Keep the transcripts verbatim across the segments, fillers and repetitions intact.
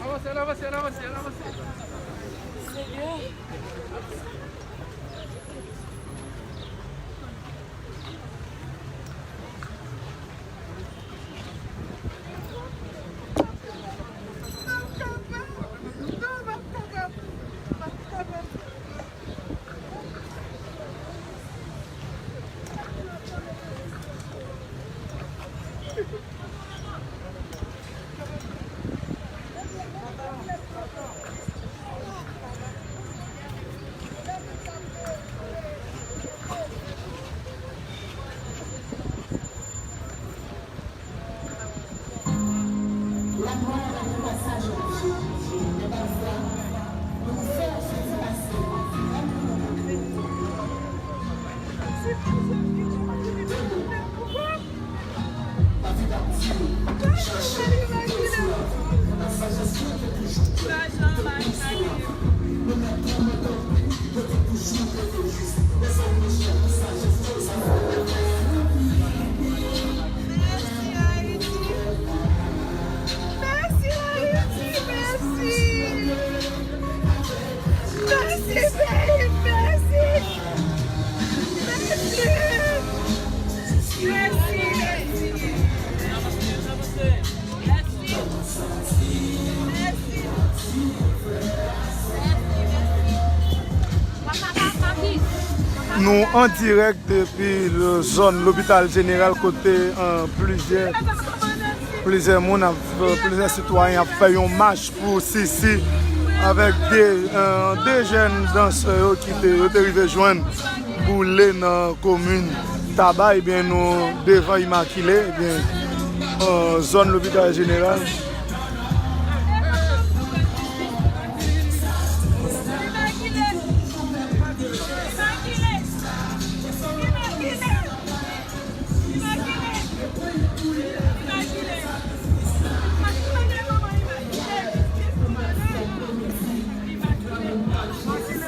Avanse, avanse, avanse, avanse. Senyè. Lamò a nan pasaj la, men pafwa, nou fè yon soti pase. Mèsi, Ayiti, mèsi. Mèsi, peyi m, mèsi. Mèsi. Mèsi, mèsi. Mèsi. Nou an dirèk depi zòn Lopital Jeneral kote, eh, plizyè, plizyè moun ap, plizyè sitwayen ap fè yon mach pou Sisi avèk de, eh, de jèn dansè yo ki te, yo te rive jwenn boule nan komin Taba, ebyen, nou devan Imakile, ebyen, eh, zòn Lopital Jeneral.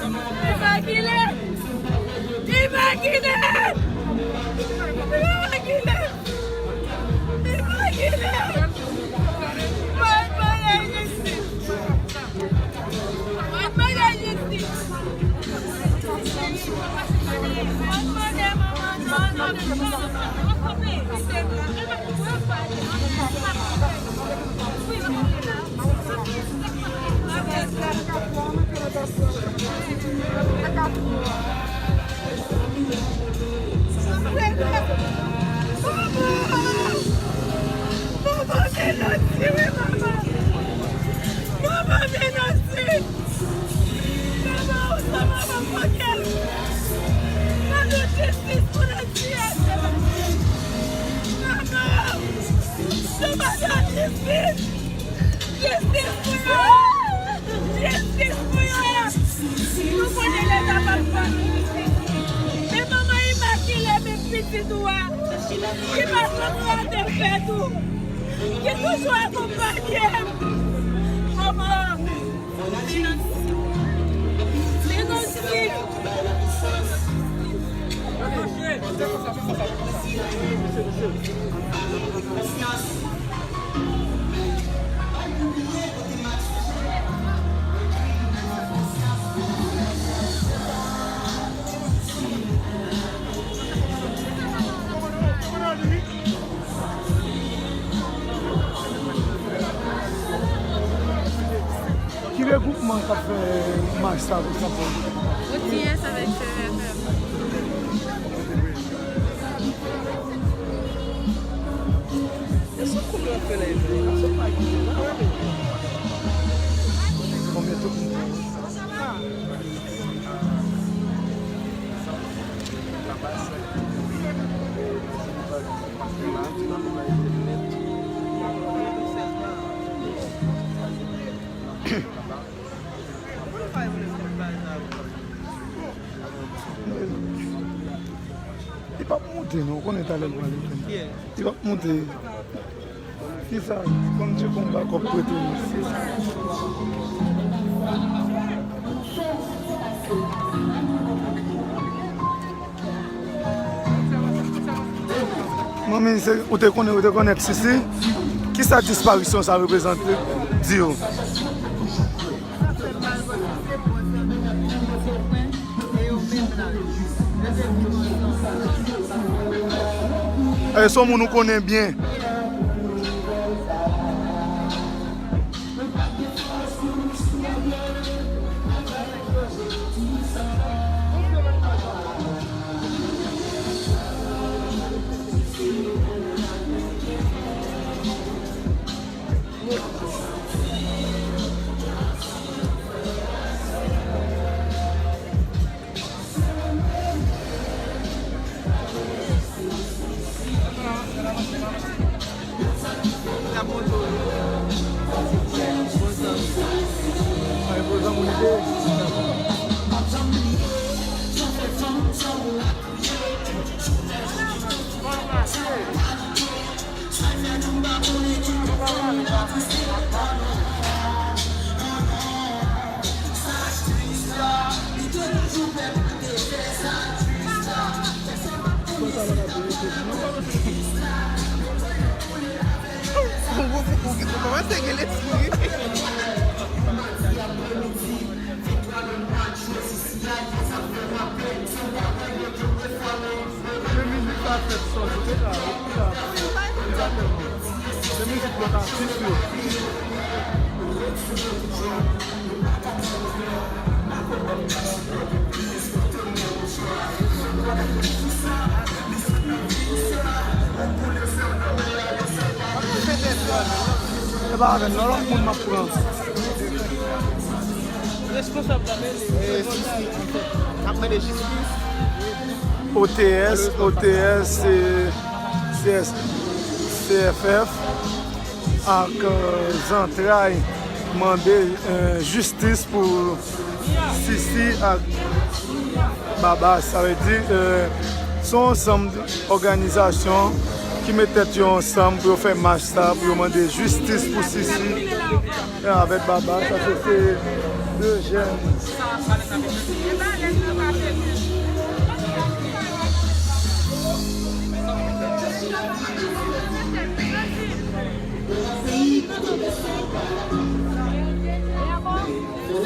Imakile! Imakile! Imakile! Imakile! Mwen mande jistis! Mwen mande jistis! Mwen mande manman John. Manman! Manman, vin nan tire manman! Manman, vin nan tire! Manman, ou se manman fòkè! Mande jistis pou Nancy! Manman! Nou mande jistis! Jistis pou yo! Jistis pou yo! Nou konnen Leta p ap ban nou jistis. Men manman Imakile, men pitit ou a, ki pa konn sa te fèt ou, ki toujou akonpanye m. Manman! Denonse! Denonse! Ki regwoupman k ap fè mach sa konsa pou ou? O T S avèk F F M. E sou kou yo ap fè lè yo. Konbyen tout moun? Li p ap moute. Nou konnen talè l prale fè. Li p ap monte. Kisa? Konn Dye konba k ap prete nou. Manmi, se, ou te konnen, ou te konnen Sisi? Kisa disparisyon sa reprezante? Di yo. E, se yon moun ou konnen byen. Ou kòmanse gen lespri. Men mizik sa fèt sòti, se la, se la. Se mizik lòt atis yo. E pa avè n, nan lòt moun m ap pran. Responsab la, men li. N ap mande jistis. O T S, O T S, se, se, C F F ak, euh, Zantray mande, euh, jistis pou Sisi ak Babas. Sa vle di, euh, se yon ansanm òganizasyon ki met tèt yo ansanm pou yo fè mach sa, pou yo mande jistis pou Sisi. Avèk Baba, sa se, se de jèn.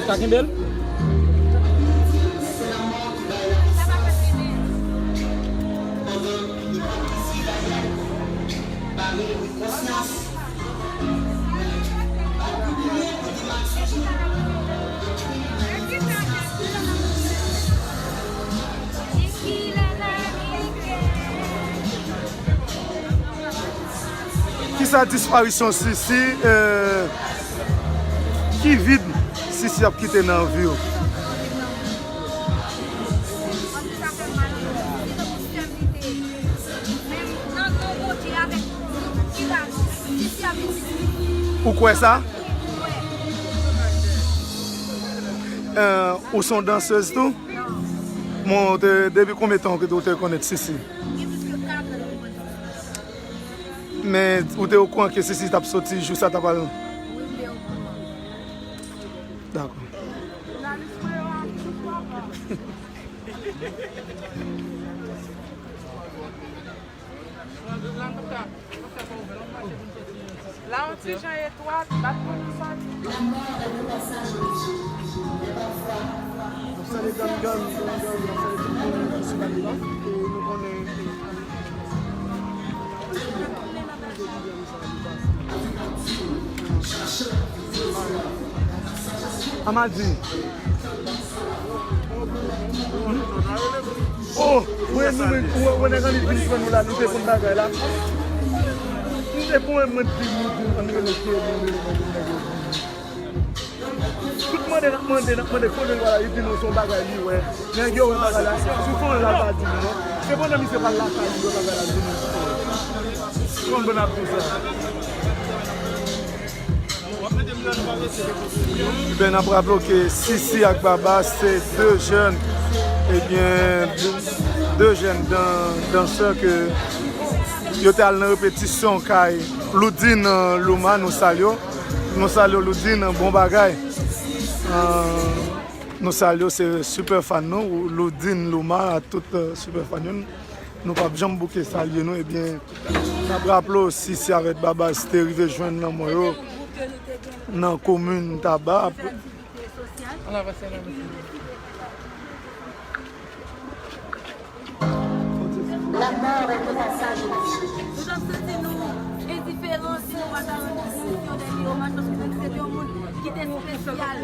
Sa kenbe l? Kisa disparisyon Sisi, euh, ki vid Sisi ap kite nan vi w? Ou kwè sa? Euh, ou se yon dansez tou? Bon, ou te, depi konbyen tan ou te, ou te konèt Sisi? Men ou te okouran ke Sisi t ap soti jou sa t ap al? Dakò. La yon ti jan etwat, bat pou nou sòti. N ap salye Gangan, Gangan, n ap salye tout moun ki sou Baliba, e nou konnen. Amadi. Oh, wè nou, wè, wè, wè nèg an li vin jwenn nou la, nou te konn bagay la. Nou te konn mwen di nou, di nou, ann rele ke nou, rele nèg yo. Tout mande, n ap mande, n ap mande kote l pral, li di nou se yon bagay li wè. Nèg yo wè bagay la. Si w fè yon live pa di nou non. Se pandan misye pral lakay li wè bagay la, li di nou. Konn bon ap di sa. Ebyen, n ap raple w ke Sisi ak Baba se de jèn, ebyen, de, De jèn dan, dansè ke yo te al nan repetisyon kay Loudine Luma, nou salye w. Nou salye w, Loudine, bon bagay. Euh, nou salye w, se super fan nou, Loudine Luma, a tout, euh, super fan yo. Nou p ap janm bouke salye nou. Ebyen, n ap raple w, Sisi avèk Babas te rive jwenn lanmò yo nan komin Taba. La mort est au passage. Nou t ap santi nou endiferan si nou pa ta rann Sisi yon dènye omaj, paske Sisi se te yon moun ki te espesyal.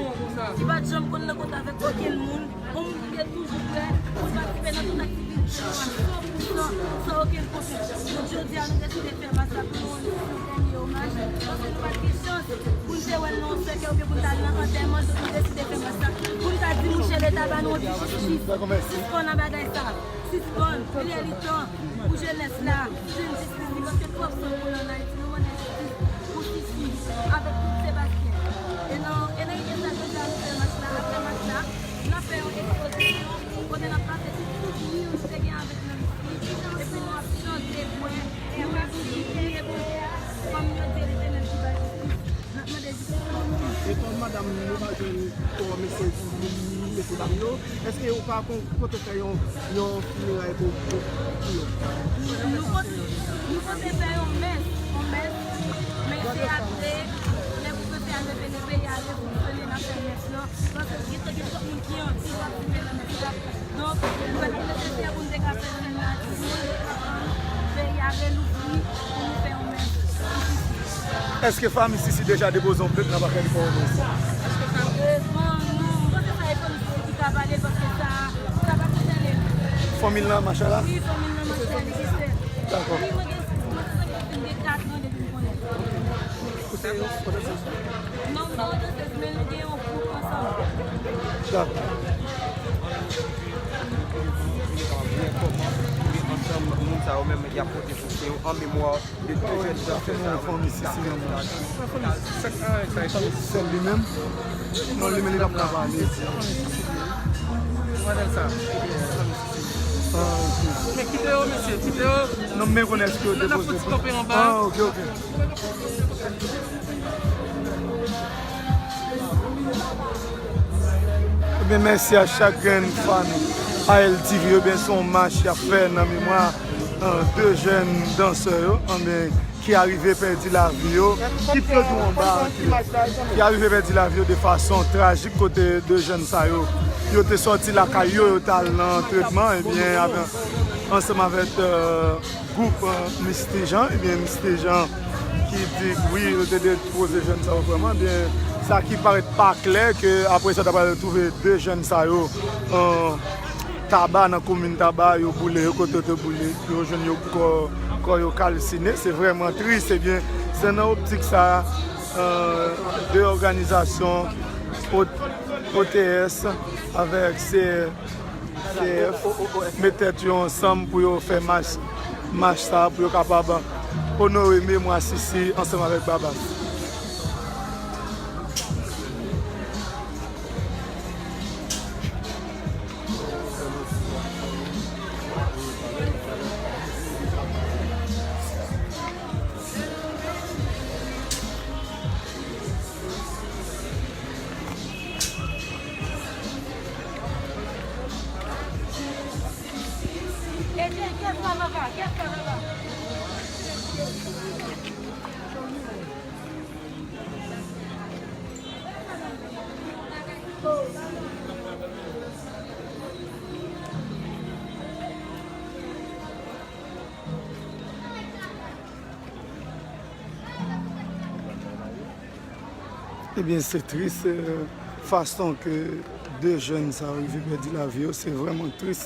Li pa t janm konn nan kont avèk okenn moun. Yon moun ki te toujou prè pou l patisipe nan tout aktivite nou an, san pou san, san okenn konfli. Donk, jodi a, nou deside fè masak pou nou rann Sisi yon dènye omaj, paske nou pa t gen chans pou n te wè l nan yon sèkèy oubyen pou n t al nan antèman l, donk nou deside fè masak pou n ka di mouche Leta ba nou yon ti jistis. Sispann nan bagay sa. Sispann, li lè li tan pou jenès la jwenn jistis li, paske twòp san koule ann Ayiti. Nou mande jistis pou Sisi avèk tout Sebastyen. E nan, e nan ide sa, jodi a, nou fè mach la. Apre mach la, n ap fè yon ekspozisyon kote n ap pase tout souvni nou te gen avèk nou isit. Epi nou ap chante, bwè, nou ap priye Bondye a, kòm yo di, Letènèl ki bay jistis. N ap mande jistis pou nou. Etan madanm nou pa jwenn kò mesye, mesye dam yo, èske ou pa kon, konte fè yon, yon fineray pou, pou, pou yo? Nou konte, nou konte fè yon mès, yon mès, men se apre, lè pwofesè a leve, lè peyi a refonksyone, n ap fè mès lan. Paske gen, gen twòp moun ki anvi patisipe nan mès la. Donk, nou fè tout nesesè pou n te ka fè sèn nan timoun, peyi a relouvri pou nou fè yon mès. Èske fanmi Sisi deja depoze yon plent nan pakè Pòtoprens? E, bon, non, m panse sa e fanmi Sisi ki ka pale, paske sa, sa pa konsène nou. Fanmi l nan mach la? Wi, fanmi l nan mach la, li te fè. Dakò. Wi, mwen gen, mwen gen kat an depi m konnen. Ou se yon dansèz? Non, m pa yon dansèz, men nou gen yon gwoup ansanm. Dakò. Ansanm, moun sa yo menm, y ap pote soutyen yo an memwa de de jèn dansè sa yo. Fanmi Sisi menm. Fanmi Sisi. Sèl li menm? Non, li menm li p ap ka pale. Mwen sa. Ah, ok. Men kite yo, mesye, kite yo. Non, men konnen èske yo depoze. N ap fouti kanpe anba. Ah, ok, ok. Ebyen, mèsi a chak grenn fan A L T V yo. Ebyen, se yon mach y ap fè nan memwa, euh, de jèn dansè yo, ebyen, ki arive pèdi lavi yo. Kit yo tou anba, ki, ki arive pèdi lavi yo de fason trajik, kote de jèn sa yo, yo te sòti lakay yo, yo t al nan tretman, ebyen, avè, ansanm avèk, euh, gwoup, euh, Mister Jean, ebyen, Mister Jean ki di, wi, yo te depoze jèn sa yo vrèman, ebyen, sa ki parèt pa klè, ke apre sa, ta pral twouve de jèn sa yo, euh, Taba, nan komin Taba, yo boule yo, kote yo te boule yo, jwenn yo kò, kò yo kalsine, se vrèman tris, ebyen, se nan optik sa, euh, de òganizasyon O-, O T S avèk se C F met tèt yo ansanm pou yo fè mach, mach sa pou yo kapab onore memwa Sisi ansanm avèk Babas. Ebyen, se tris, euh, fason ke de jèn sa yo rive pèdi lavi yo. Se vrèman tris.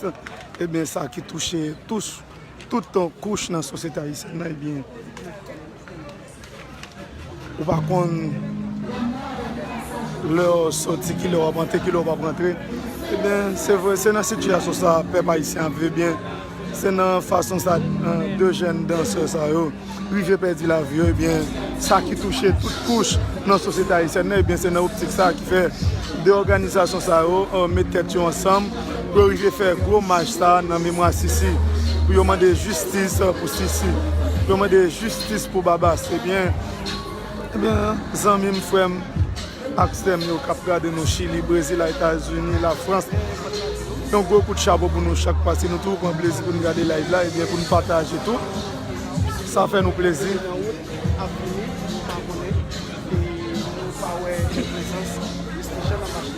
Ebyen, sa ki touche, touche tout kouch nan sosyete ayisyèn nan, ebyen, ou pa konn lè w sòti, kilè w ap antre, kilè w p ap rantre. Ebyen, se vre, se nan sitiyasyon sa pèp ayisyen ap viv, ebyen, se nan fason sa, euh, de jèn dansè sa yo rive pèdi lavi yo, ebyen, sa ki touche tout kouch nan sosyete ayisyèn nan, ebyen, se nan optik sa ki fè de òganizasyon sa yo, euh, met tèt yo ansanm Pou yo rive fè gwo mach sa a nan memwa Sisi, pou yo mande jistis pou Sisi, pou yo mande jistis pou Babas. Ebyen, ebyen, zanmi m, frè m ak sè m yo k ap gade nou Chili, Brezil, Etazini, Lafrans, yon gwo kout chapo pou nou chak, paske nou toujou pran plezi pou n gade live la, ebyen, pou n pataje tou. Sa fè nou plezi. Ap vini, nou pa konnen, e nou pa wè prezans PlayStation nan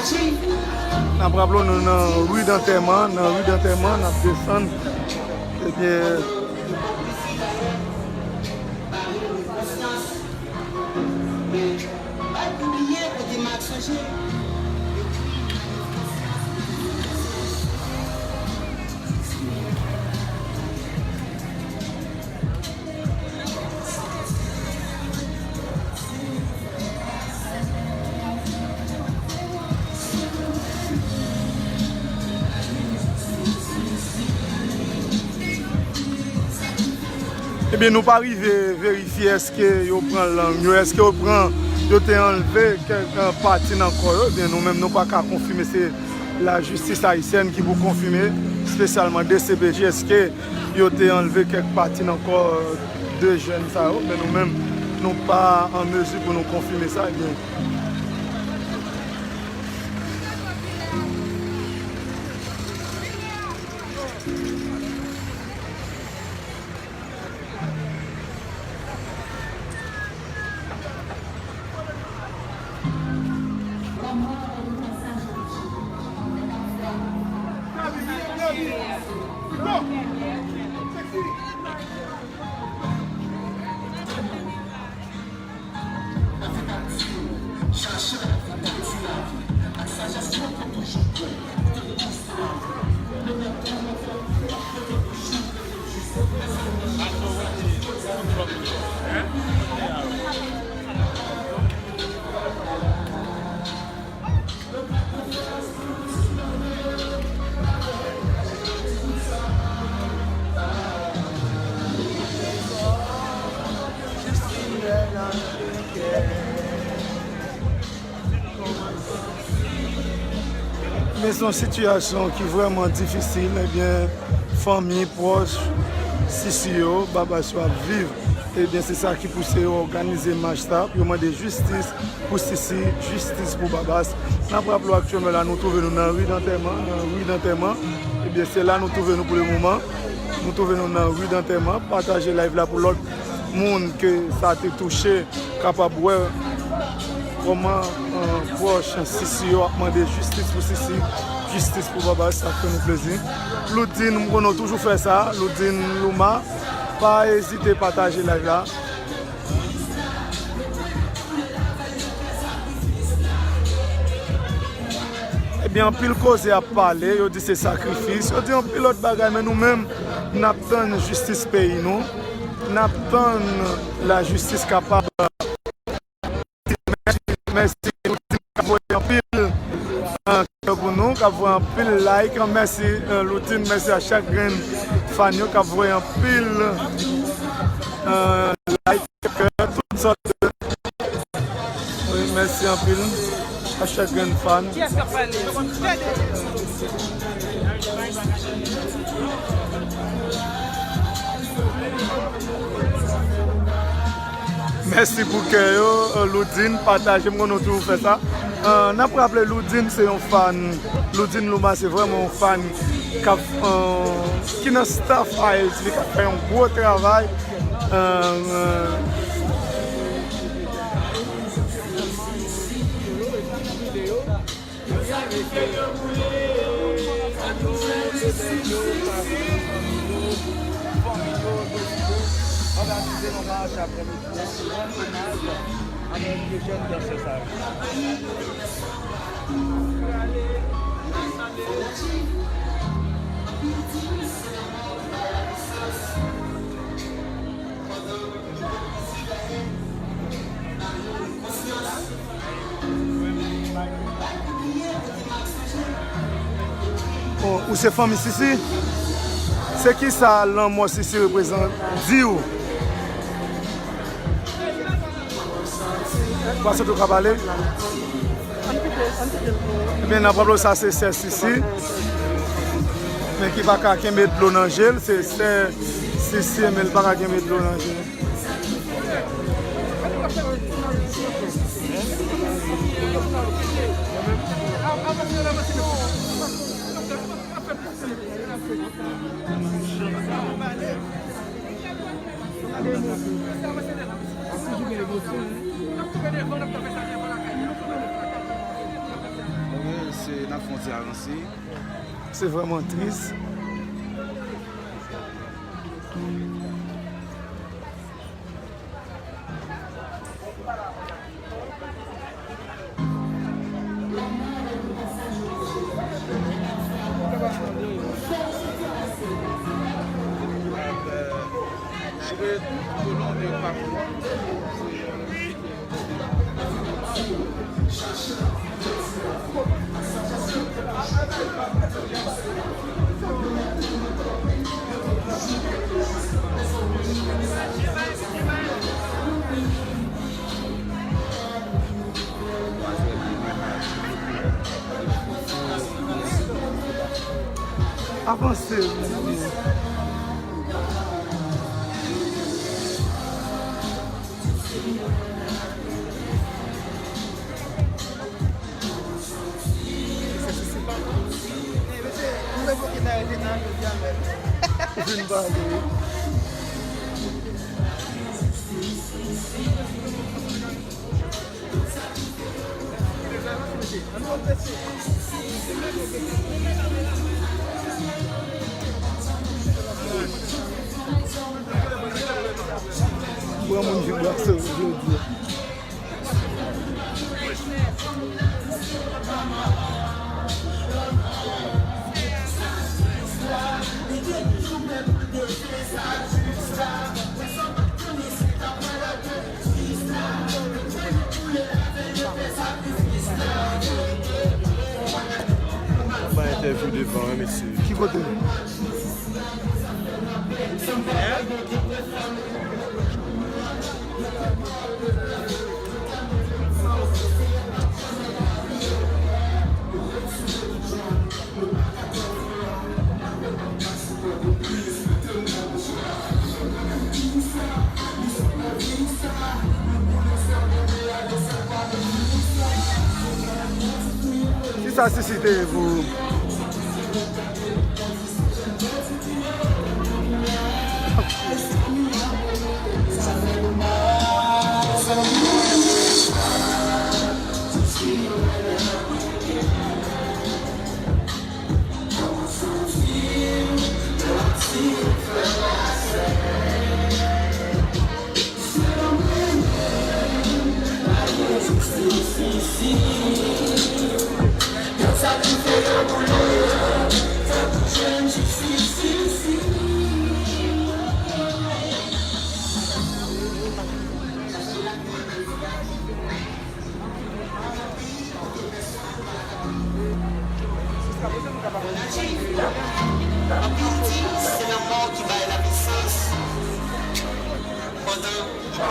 machin. N ap raple w, nou nan ri dantèman, nan ri dantèman, n ap desann. Ebyen, Ebyen, nou pa rive verifye èske yo pran lang yo, èske yo pran, yo te anlve kèk, eh, pati nan kò yo. Ebyen, nou menm, nou pa ka konfime, se lajistis ayisyèn ki pou konfime, espesyalman D C P J, èske yo te anlve kèk pati nan kò, eh, de jèn sa yo, men nou menm, nou pa an mezi pou nou konfime sa, ebyen. Men se yon sitiyasyon ki vrèman difisil, ebyen, fanmi, pwòch, Sisi yo, Babas yo ap viv. Ebyen, se sa ki pouse yo òganize mach sa, pou yo mande jistis pou Sisi, jistis pou Babas. N ap raple w aktyèlman la, nou twouve nou nan ri dantèman, nan ri dantèman. Ebyen, se la nou twouve nou pou le moman. Nou twouve nou nan ri dantèman. Pataje live la pou lòt moun ke sa te touche kapab wè kòman, eh, pwòch Sisi yo ap mande jistis pou Sisi. jistis pou papa, sa fè nou plezi. Loudine, m konnen w toujou fè sa. Loudine Louma, pa ezite pataje live la. Ebyen, anpil koze ap pale, yo di se sakrifis, yo di anpil lòt bagay, men nou menm, n ap tann jistis peyi nou, n ap tann lajistis kapab. Mèsi, Loudine k ap voye anpil, euh, kè pou nou, k ap voye anpil like. Mèsi, euh, Loudine, mèsi a chak grenn fan yo k ap voye anpil, euh, like, kè, tout sòt de. Wi, mèsi anpil a chak grenn fan. Mèsi pou kè yo, euh, Loudine, pataje, m konnen w toujou fè sa. Euh, n ap raple, Loudine se yon fan, Loudine Louma se vrèman yon fan k ap, euh, ki nan staff A L T V, k ap fè yon gwo travay. Euh, euh, Òganize yon mach aprèmidi pou rann omaj a mèt de jèn dansè sa yo. Oh, ou se fanmi Sisi? Se kisa lanmò Sisi reprezante di w? Ou pa sot ou ka pale? Ebyen, n ap raple w sa se sè Sisi, men ki pa ka kenbe dlo nan je l, se sè Sisi, men l pa ka kenbe dlo nan je l. Ok, se n ap fè yon ti avanse. Se vrèman tris. Avanse, mezanmi. Ou vin pale wi. Pran moun vin bwase jodi a. Ba entèvyou devan, wi, mesye. Ki kote? Kisa Sisi te ye pou ou? Hey,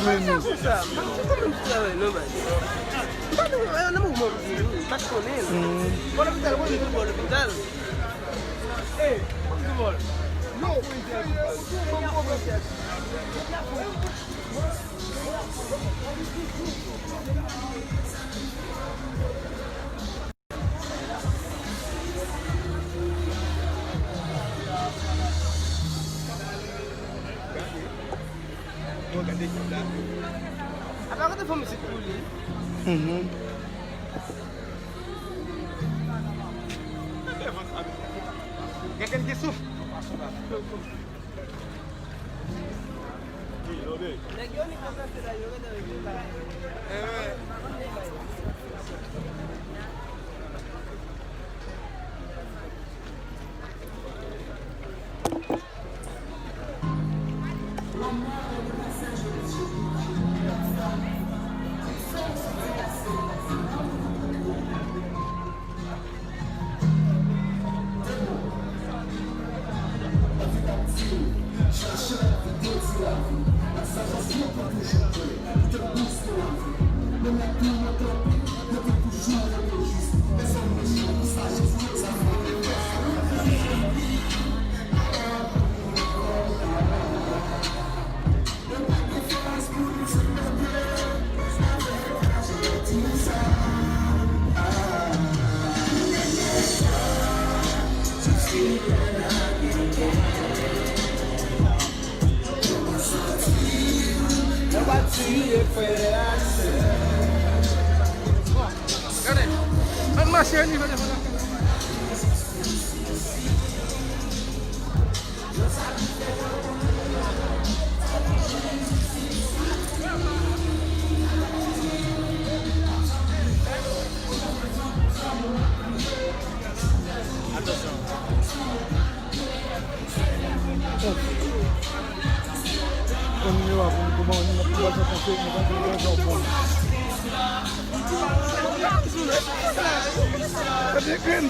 men sa pou sa. M pa t konn travay non, baz. M pa t konn, nan mouvman m di, m pa t konnen l. Bon, lopital, bon, m vin bò lopital. Hey, bon, m vin bò. Yo, Apa kote fanm isit pou li? Mhm. Gen kèk ki souf. Nèg yo ni konpranse la, yo rete regle la. Gade, ann mache, ann rive devan la. Atansyon. Pran nimewo a pou m, pou m ba w nimewo, pou m ba w konsèy, pou m ba w konsèy. Gade grenn.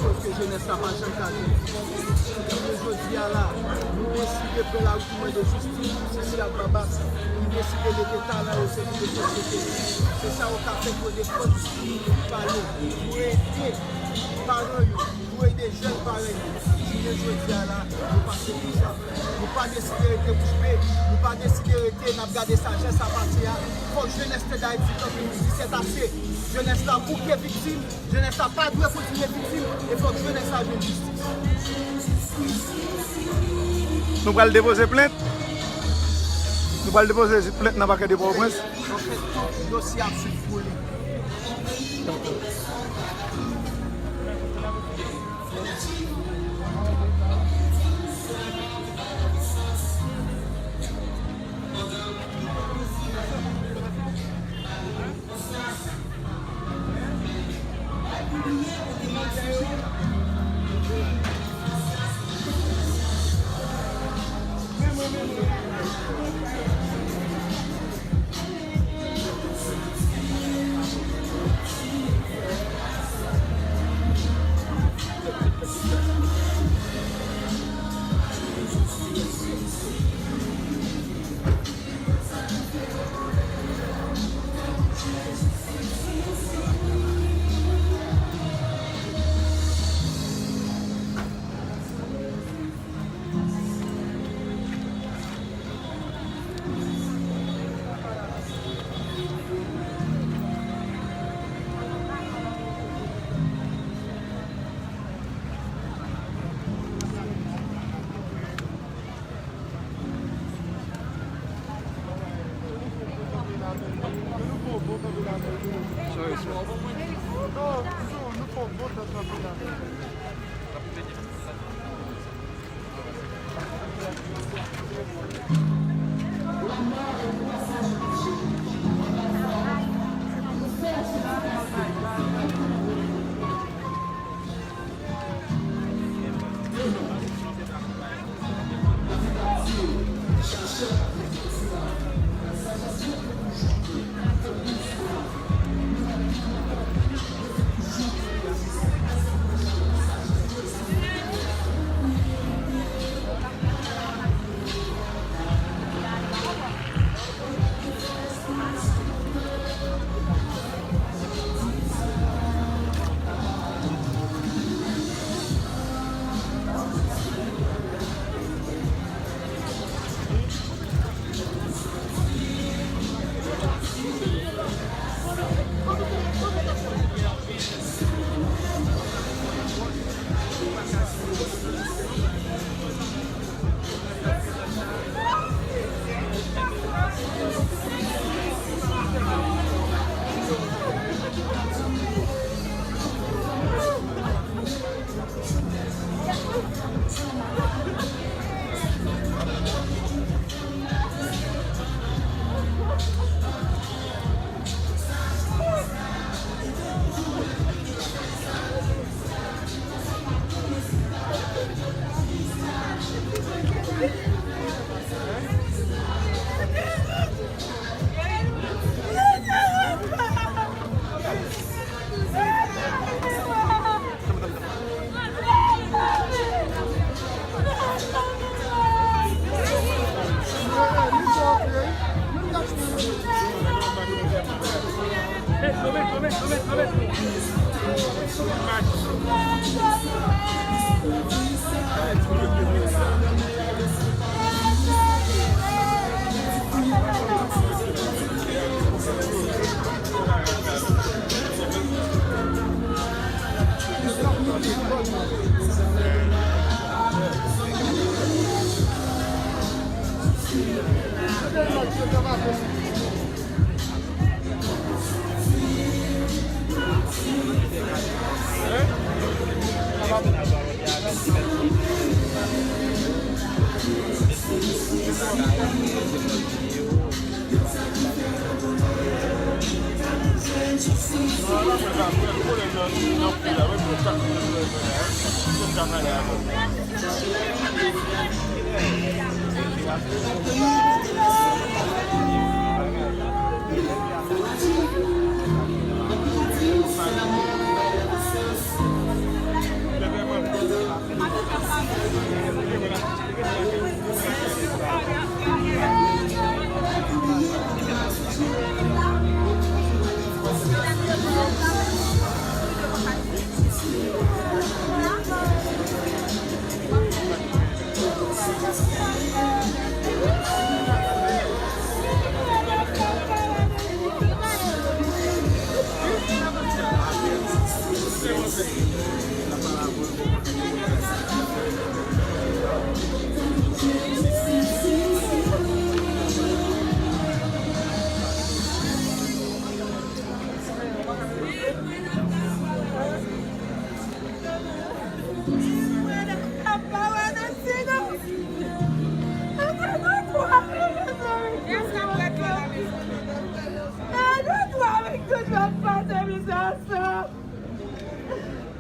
Koz ke jenès la pa janm ka jwenn. Jounen jodi a la, nou deside pran lari pou mande jistis pou Cécilia Babas, ki deside mete talan yo o sèvis de sosyete. Se sa yo ka fè pou yo defann moun ki pale, pou ede paran yo, pou ede jèn parèy yo. Jounen jodi a la, nou pase pou sa. Nou pa deside rete bouch be, nou pa deside rete n ap gade sa jan sa pase a. Fòk jenès tè Dayiti kanpe, nou di sètase. Jenès la bouke viktim, jenès la pa dwe kontinye viktim, e fòk jenès la jwenn jistis. Nou pral depoze plent. Nou pral depoze plent nan pakè de Pòtoprens. Anfèt, tout dosye ap swiv pou li.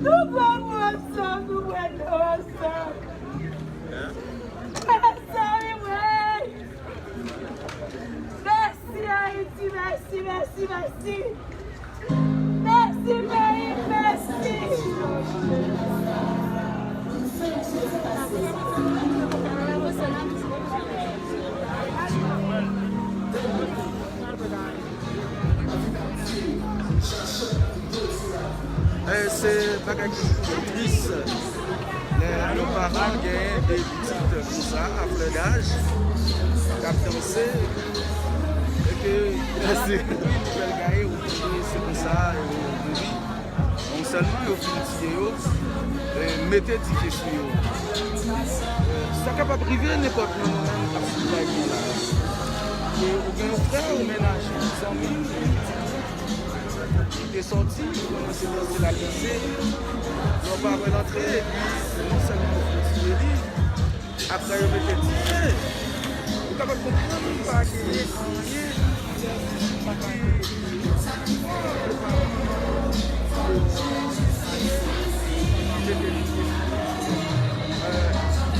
Nou pran pou ansanm, nou pran nou ansanm. Mezanmi, mwen. Mèsi, Ayiti, mèsi, mèsi, mèsi. Mèsi, peyi, mèsi. Eh, se bagay ki tris lè yon paran genyen de pitit konsa a flè daj k ap danse e ke lè nouvèl gaye ou tande se konsa yo mouri. Bon, sèlman yo fin tiye yo, eh, mete dife sou yo. Eh, sa kapab rive nenpòt nan nou menm k ap swiv live mwen la. Ke ou gen yon frè, ou menaje, yon zanmi, li te sòti, li kòmanse danse, l al danse. Lè w pa wè l antre, epi non sèlman yo fè tiye li, apre yo mete dife. Ou kapab konprann pa genyen anyen ki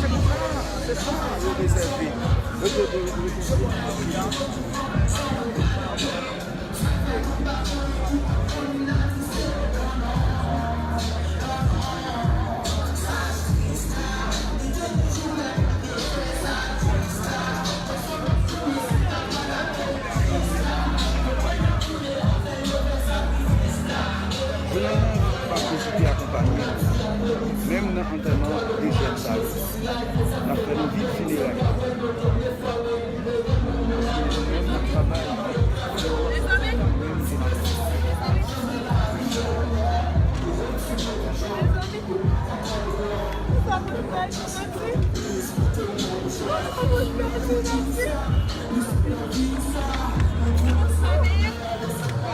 se konsa, se sa yo rezève. Yo te, yo te, yo te, Jounen nou pa pou site akonpanye nou, menm nan antèman de jèn sa yo. N ap fè nou viv fineray la. Paske nou menm n ap travay. Li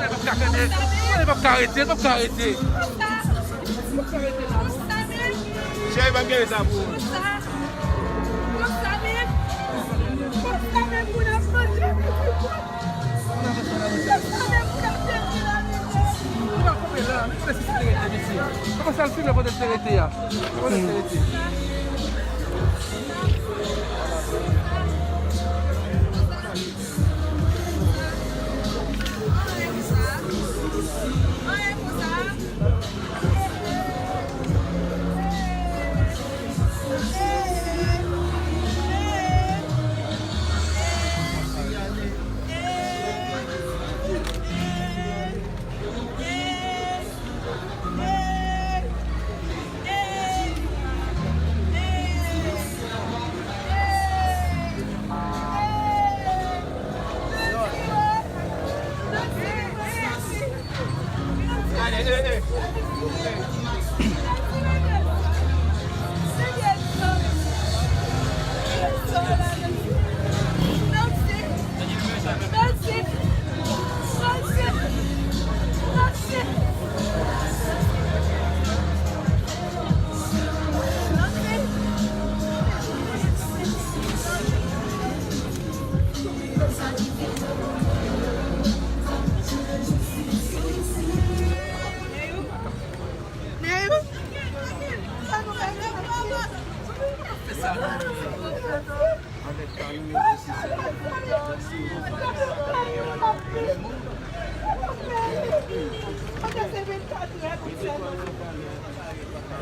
p ap ka fè de, li p ap ka rete, li p ap ka rete. Li p ap ka rete la. Gade, pa m gen sa pou ou. Konsa, konsa menm, konsa menm pou n ap manje. Konsa menm pou n ap manje la, mesye. Nou pa kanpe la, nou konnen si se te rete, mesye. Kòman sa l fini kote l te rete a? Kote l te rete?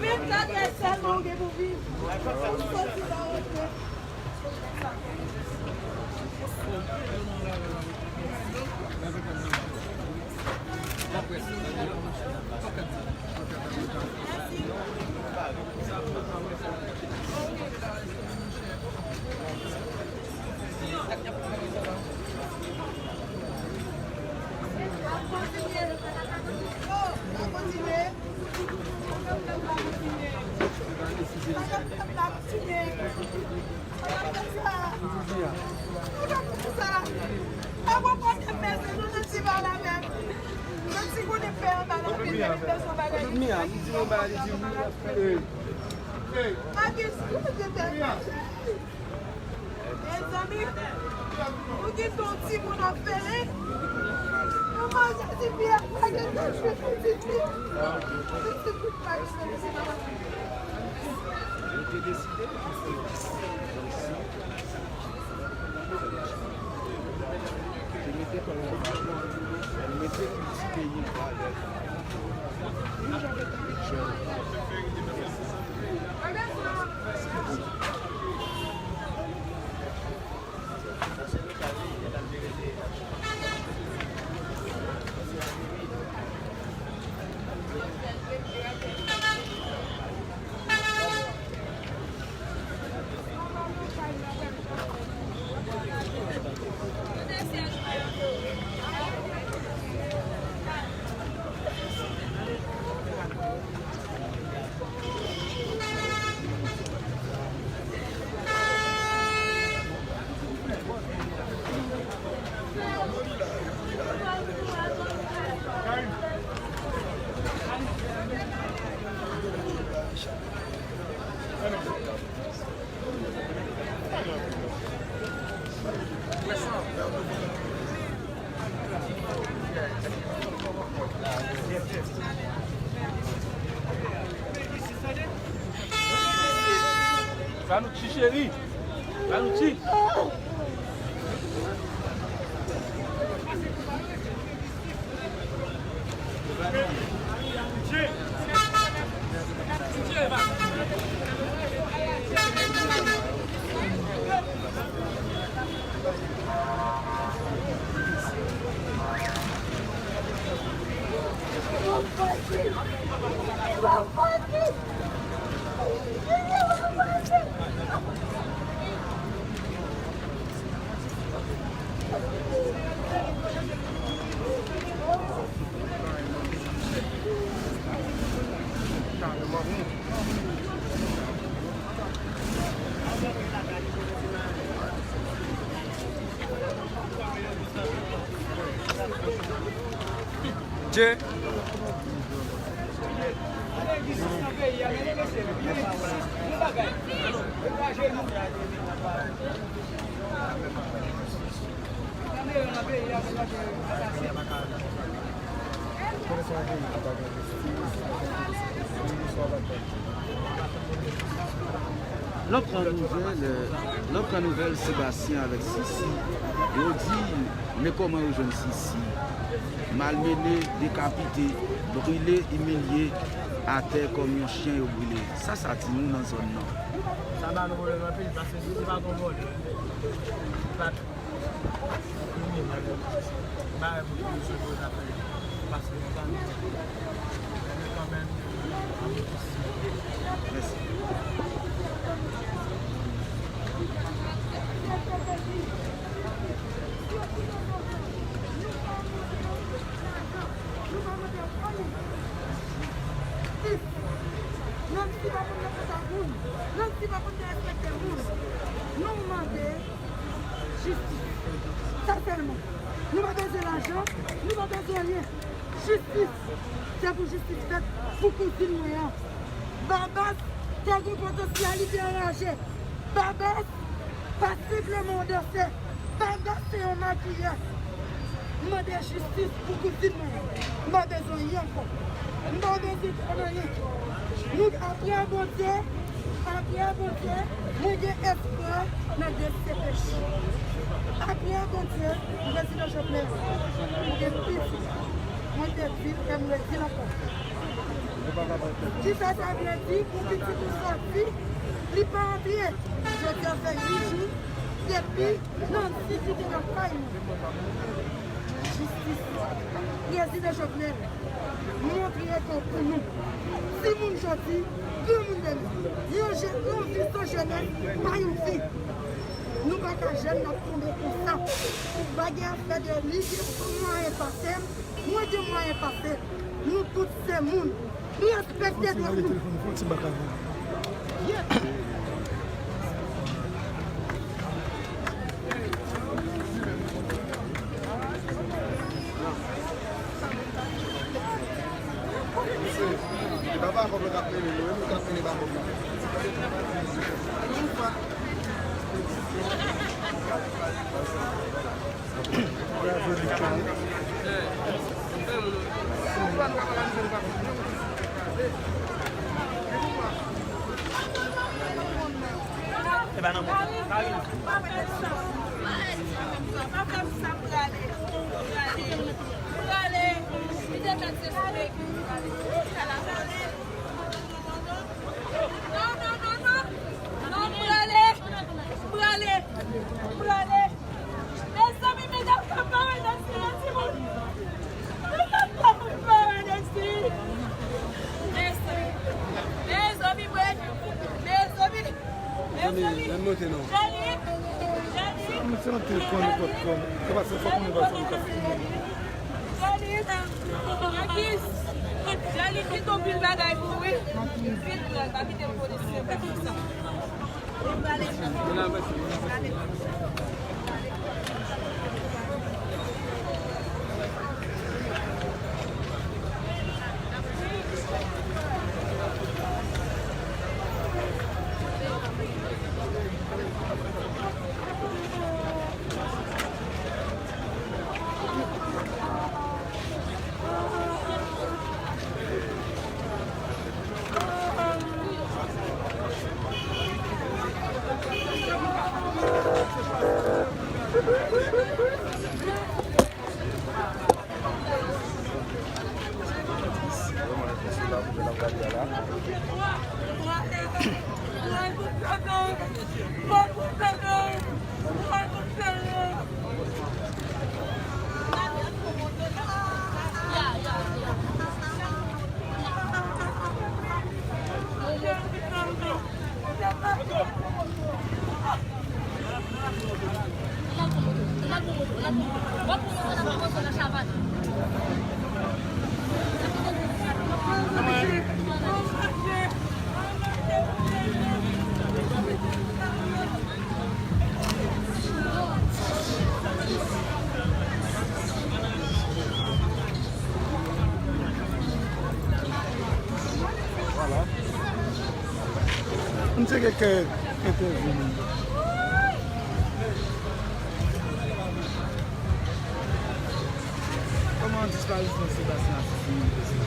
Vennkat è sèlman ou gen pou viv. Ou soti nan retrèt. Mezanmi, ou gen ton timoun ap fele. Ou manje ti fi a, pa gen tan jwe pou ti fi. Ti fi pa gen tan jwe. Sa nou ti cheri. Sa nou ti. Dje. Lòt gran nouvèl, lòt gran nouvèl, Sébastien avèk Sisi, yo di men kòman yo jwenn Sisi, malmennen, dekapite, brile, imilye, atè kòm yon chen yo brile. Sa sa di nou nan zòn nan? Sa ba nou pwoblèm anpil, paske si se pa t yon vòlè, li pa t kriminèl, bagay pou polisye pou yo ta fè pase yon tann. Men kanmenm, mèsi. Nancy pa konn respekte moun. Nancy pa konn respekte moun. Nou mande jistis. Sa sèlman. Nou pa bezwen lajan, nou pa bezwen anyen. Jistis. Se pou jistis fèt pou kouzin mwen an. Babas te gen potansyèl, li te anraje. Babas pa senpleman yon dansè. Babas se yon makiyè. M mande jistis pou kouzin mwen an. M pa bezwen anyen ankò. M pa bezwen anyen. Nou, apre Bondye, apre Bondye, mwen gen espwa nan D C P J. Apre Bondye, prezidan Jovenel, mwen gen pitit. Mwen te di l e m redi l ankò. Kisa sa vle di pou pitit ou sòti, li pa antre? Jodi a fè uit jou depi Nancy kite lakay nou. Jistis. Prezidan Jovenel, montre ekò pou nou. Timoun jodi, granmoun demen. Yon je-, yon vi san jenès, pa yon vi. Nou pa ka jèn, n ap tonbe konsa. Pa gen afè de li gen mwayen pase m, mwen gen mwayen pase l. Nou tout se moun. Respekte dwa nou. Non, non, non, non. Non, prale. Prale. Prale. Mezanmi, medam k ap bare Nancy nan timoun. Medam k ap bare Nancy. Mezanmi. Mezanmi, mwen. Mezanmi. Mezanmi. Jali. Jali. Mwen se yon telefòn, nenpòt kòm. Se pa se fòk mwen pa fè yon kap. Jali, Jali, kite yon pil bagay pou ou, wi. Vin pran, pa kite polisye fè konsa. Vwala. M tcheke ke Kòman disparisyon Sebastien Assis vin posib?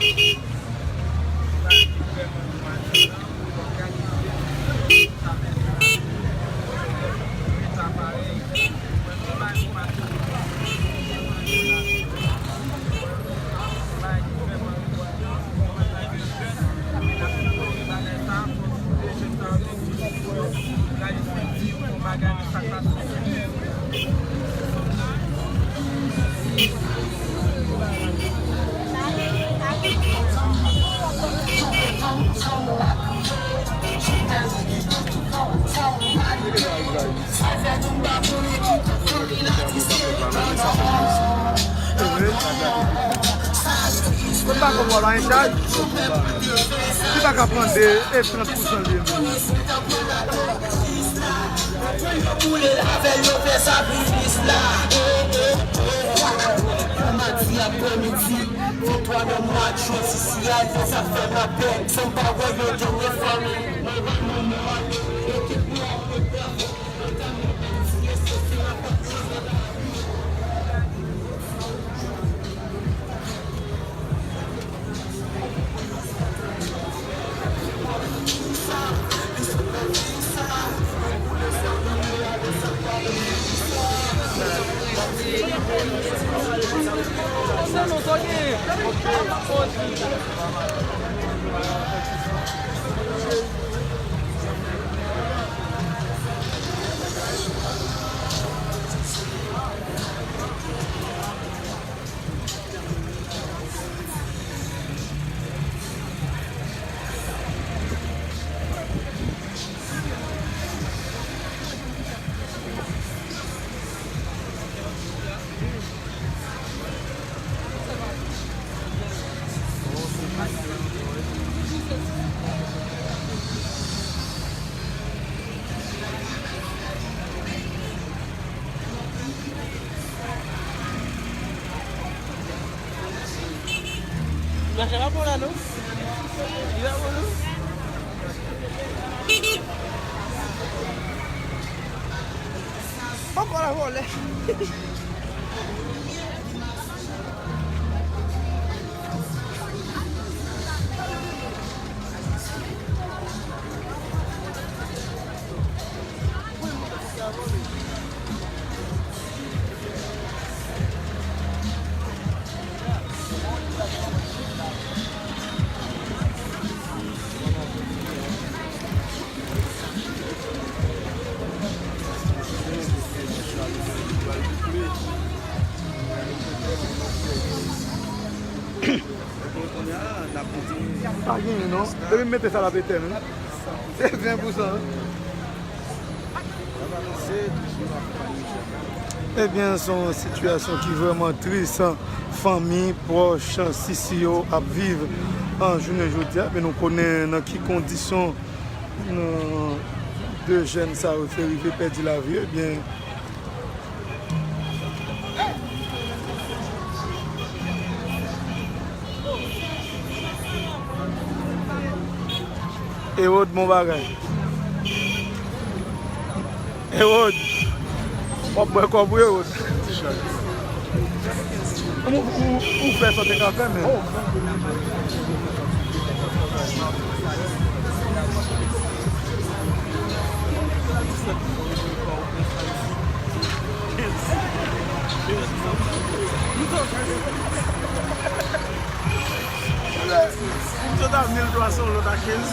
Mwen pa konprann anyen, chaj. Li pa ka pran de e trant pousan li menm. Boule avè yo fè sa pou plis la. Mati aprèmidi, venntwa nan mwa jen, sisi a fè sa fè lapèn. San pa wè yo dènye fanmi. Mache pa bon la non. Li pa bon non. Poko la vole. Pa genyen non. Depi m mete sa l ap etèn wi. Se ven pou san. Ebyen, se yon sitiyasyon ki vrèman tris, fanmi, pwòch, sisi yo ap viv an jounen jodi a. Men nou konnen nan ki kondisyon, nan de jèn sa yo te rive pèdi lavi yo. Ebyen, Erod, bon bagay. Erod, w ap bwè kòb wi, Erod. Ou, ou, ou fè sa w te ka fè, men. Total mil twa san, lòt a kenz.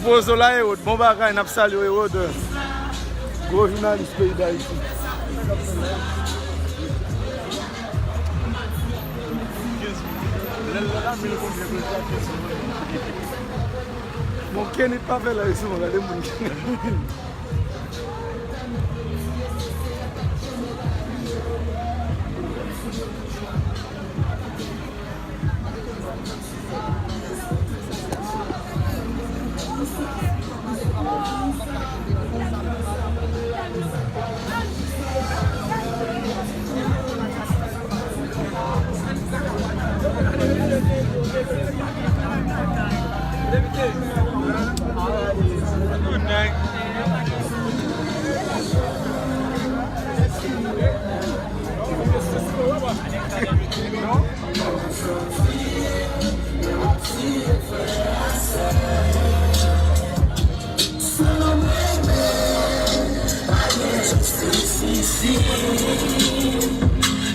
Pozo la, Erod. Bon bagay, n ap salye w, Erod. Gwo jounalis peyi Dayiti. Bon, Kenny pa fè live sou mwen, gade moun.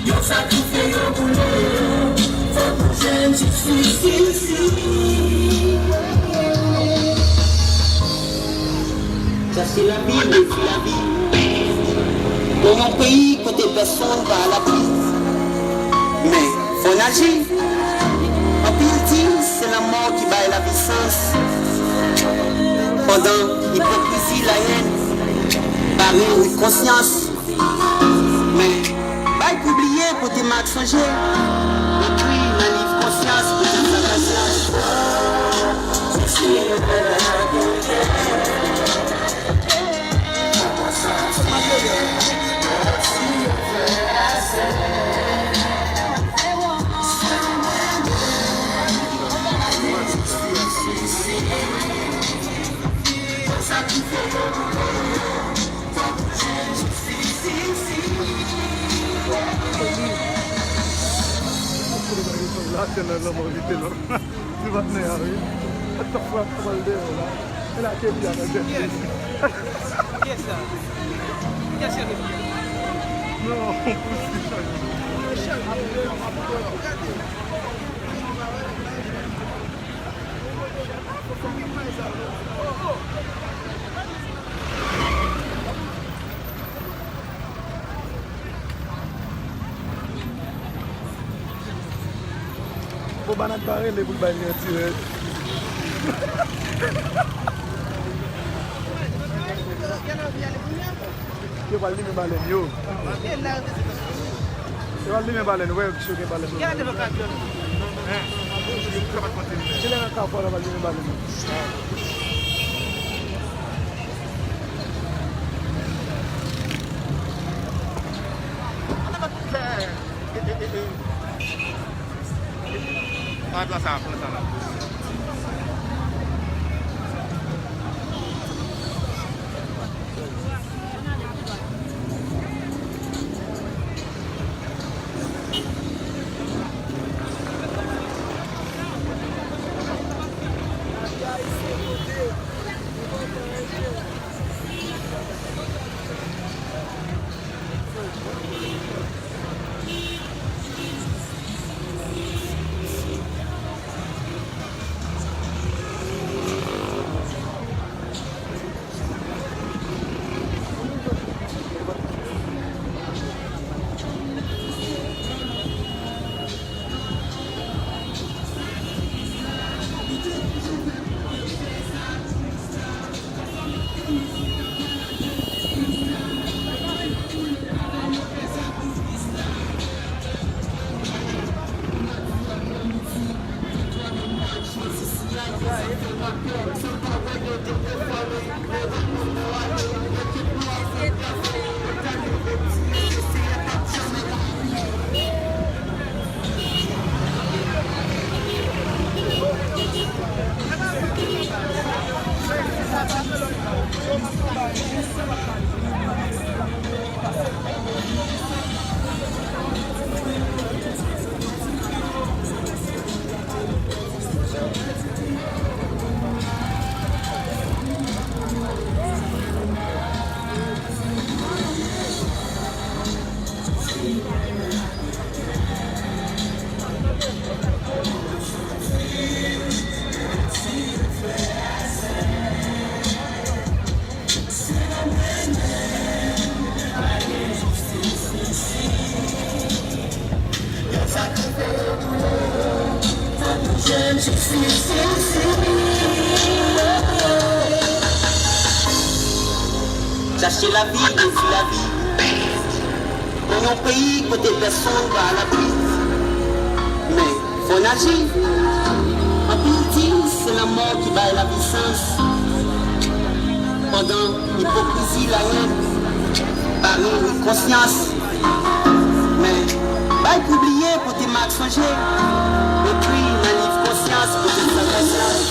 Yon sa ki fè yo boule, fòk nou jwenn jistis. Sa se lavi, mesye. Nan yon peyi kote pèsonn pa alabri. Men, fò n aji. Anpil di se lanmò ki bay lavi sans. Pandan ipokrizi, layèn bare wout konsyans. Men, bay pou bliye, pote mak sonje. Ekri nan liv konsyans, pote sa pasyans. La, se nan lanmò, vite non. Ti patnè a, wi. Sa fè ap pral deyò la. E la, Kelly a nan tèt li. Kiyès sa? Kiyès se Kelly a? Non, pou si chak. Bon, Banad pa rele pou l bay li yon ti rèd. Yo pral limen balèn yo. Yo pral limen balèn, wè, yo gen balèn. Kilè nan kafou a yo pral limen balèn yo? Pran plan sa, pran plan sa la. Chache lavi, dezi lavi. Nan yon peyi kote pèsonn pa alabri. Men, fò n aji. Anpil di se lanmò ki bay lavi sans. Pandan ipokrizi, layèn, bare konsyans. Men, bay pou bliye, pote mak sonje. Ekri nan liv konsyans, pote sa konsyans.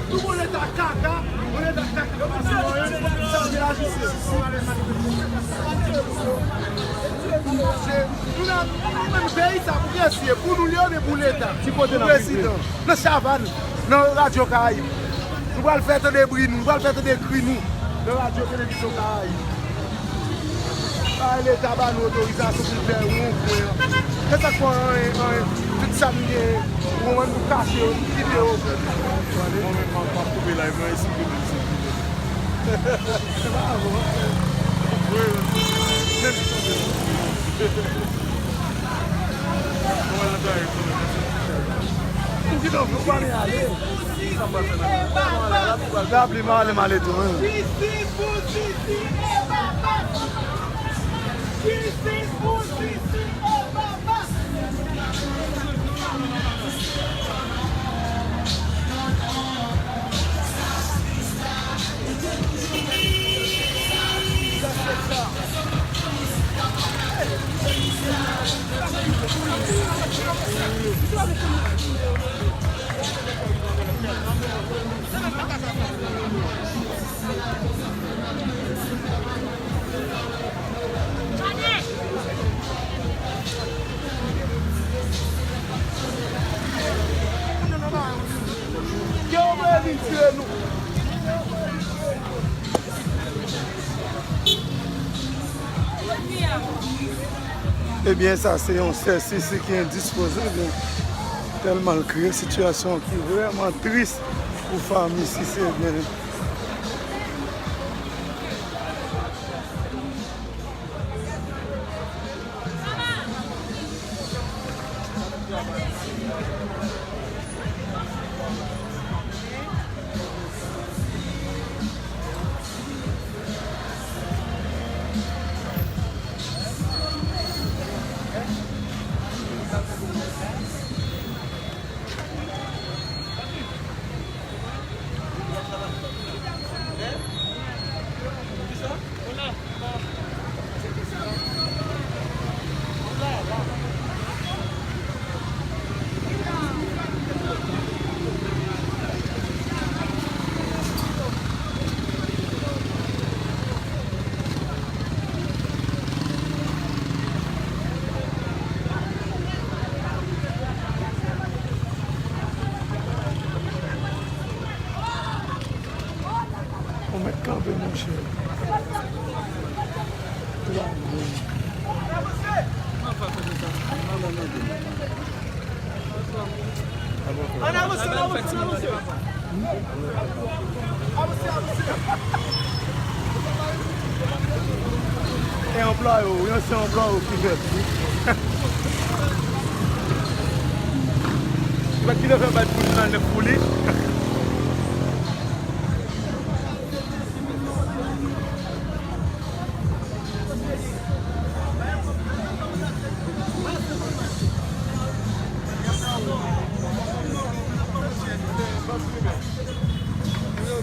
Tout bon leta kaka, bon leta kaka, yo pa di anyen, sa vle ajiste. Nou nan, nou menm peyi sa pou kiyès li ye? Pou nou li ye oubyen pou leta? Pou prezidan? Nan savann, nan radyo Karayib. Nou pral fè tande bri nou, nou pral fè tande kri nou nan radyo televizyon Karayib. Bay leta ba nou otorizasyon pou n fè won kwen an. Se sa k fè anyen, anyen. Tout sa m gen, won an nou kache yo, nou kite yo. Mwen menm, m ap, m ap koupe live mwen, esplike nou sa. Se pa bon. Wi, wi. Menm jan. Mwen nan kay, mwen nan kay. M di non, nou pa ale. Sa m pral fè nan kay. Lapli, m ale, m ale tou, wi. Jistis pou Sisi e Babas! Jistis pou Sisi e Babas! Ke yo vle vin tire nou. Ebyen, sa se yon sè Sisi ki endispoze, ebyen, tèlman l kreye sitiyasyon ki vrèman tris pou fanmi Sisi, ebyen. Ou mèt kanpe, monchè. Ann avanse, ann avanse, ann avanse. Avanse, avanse. E anplwaye w, yon se anplwaye w ki fèt. Ou pa kite fè bay pou li nan nèf pou li.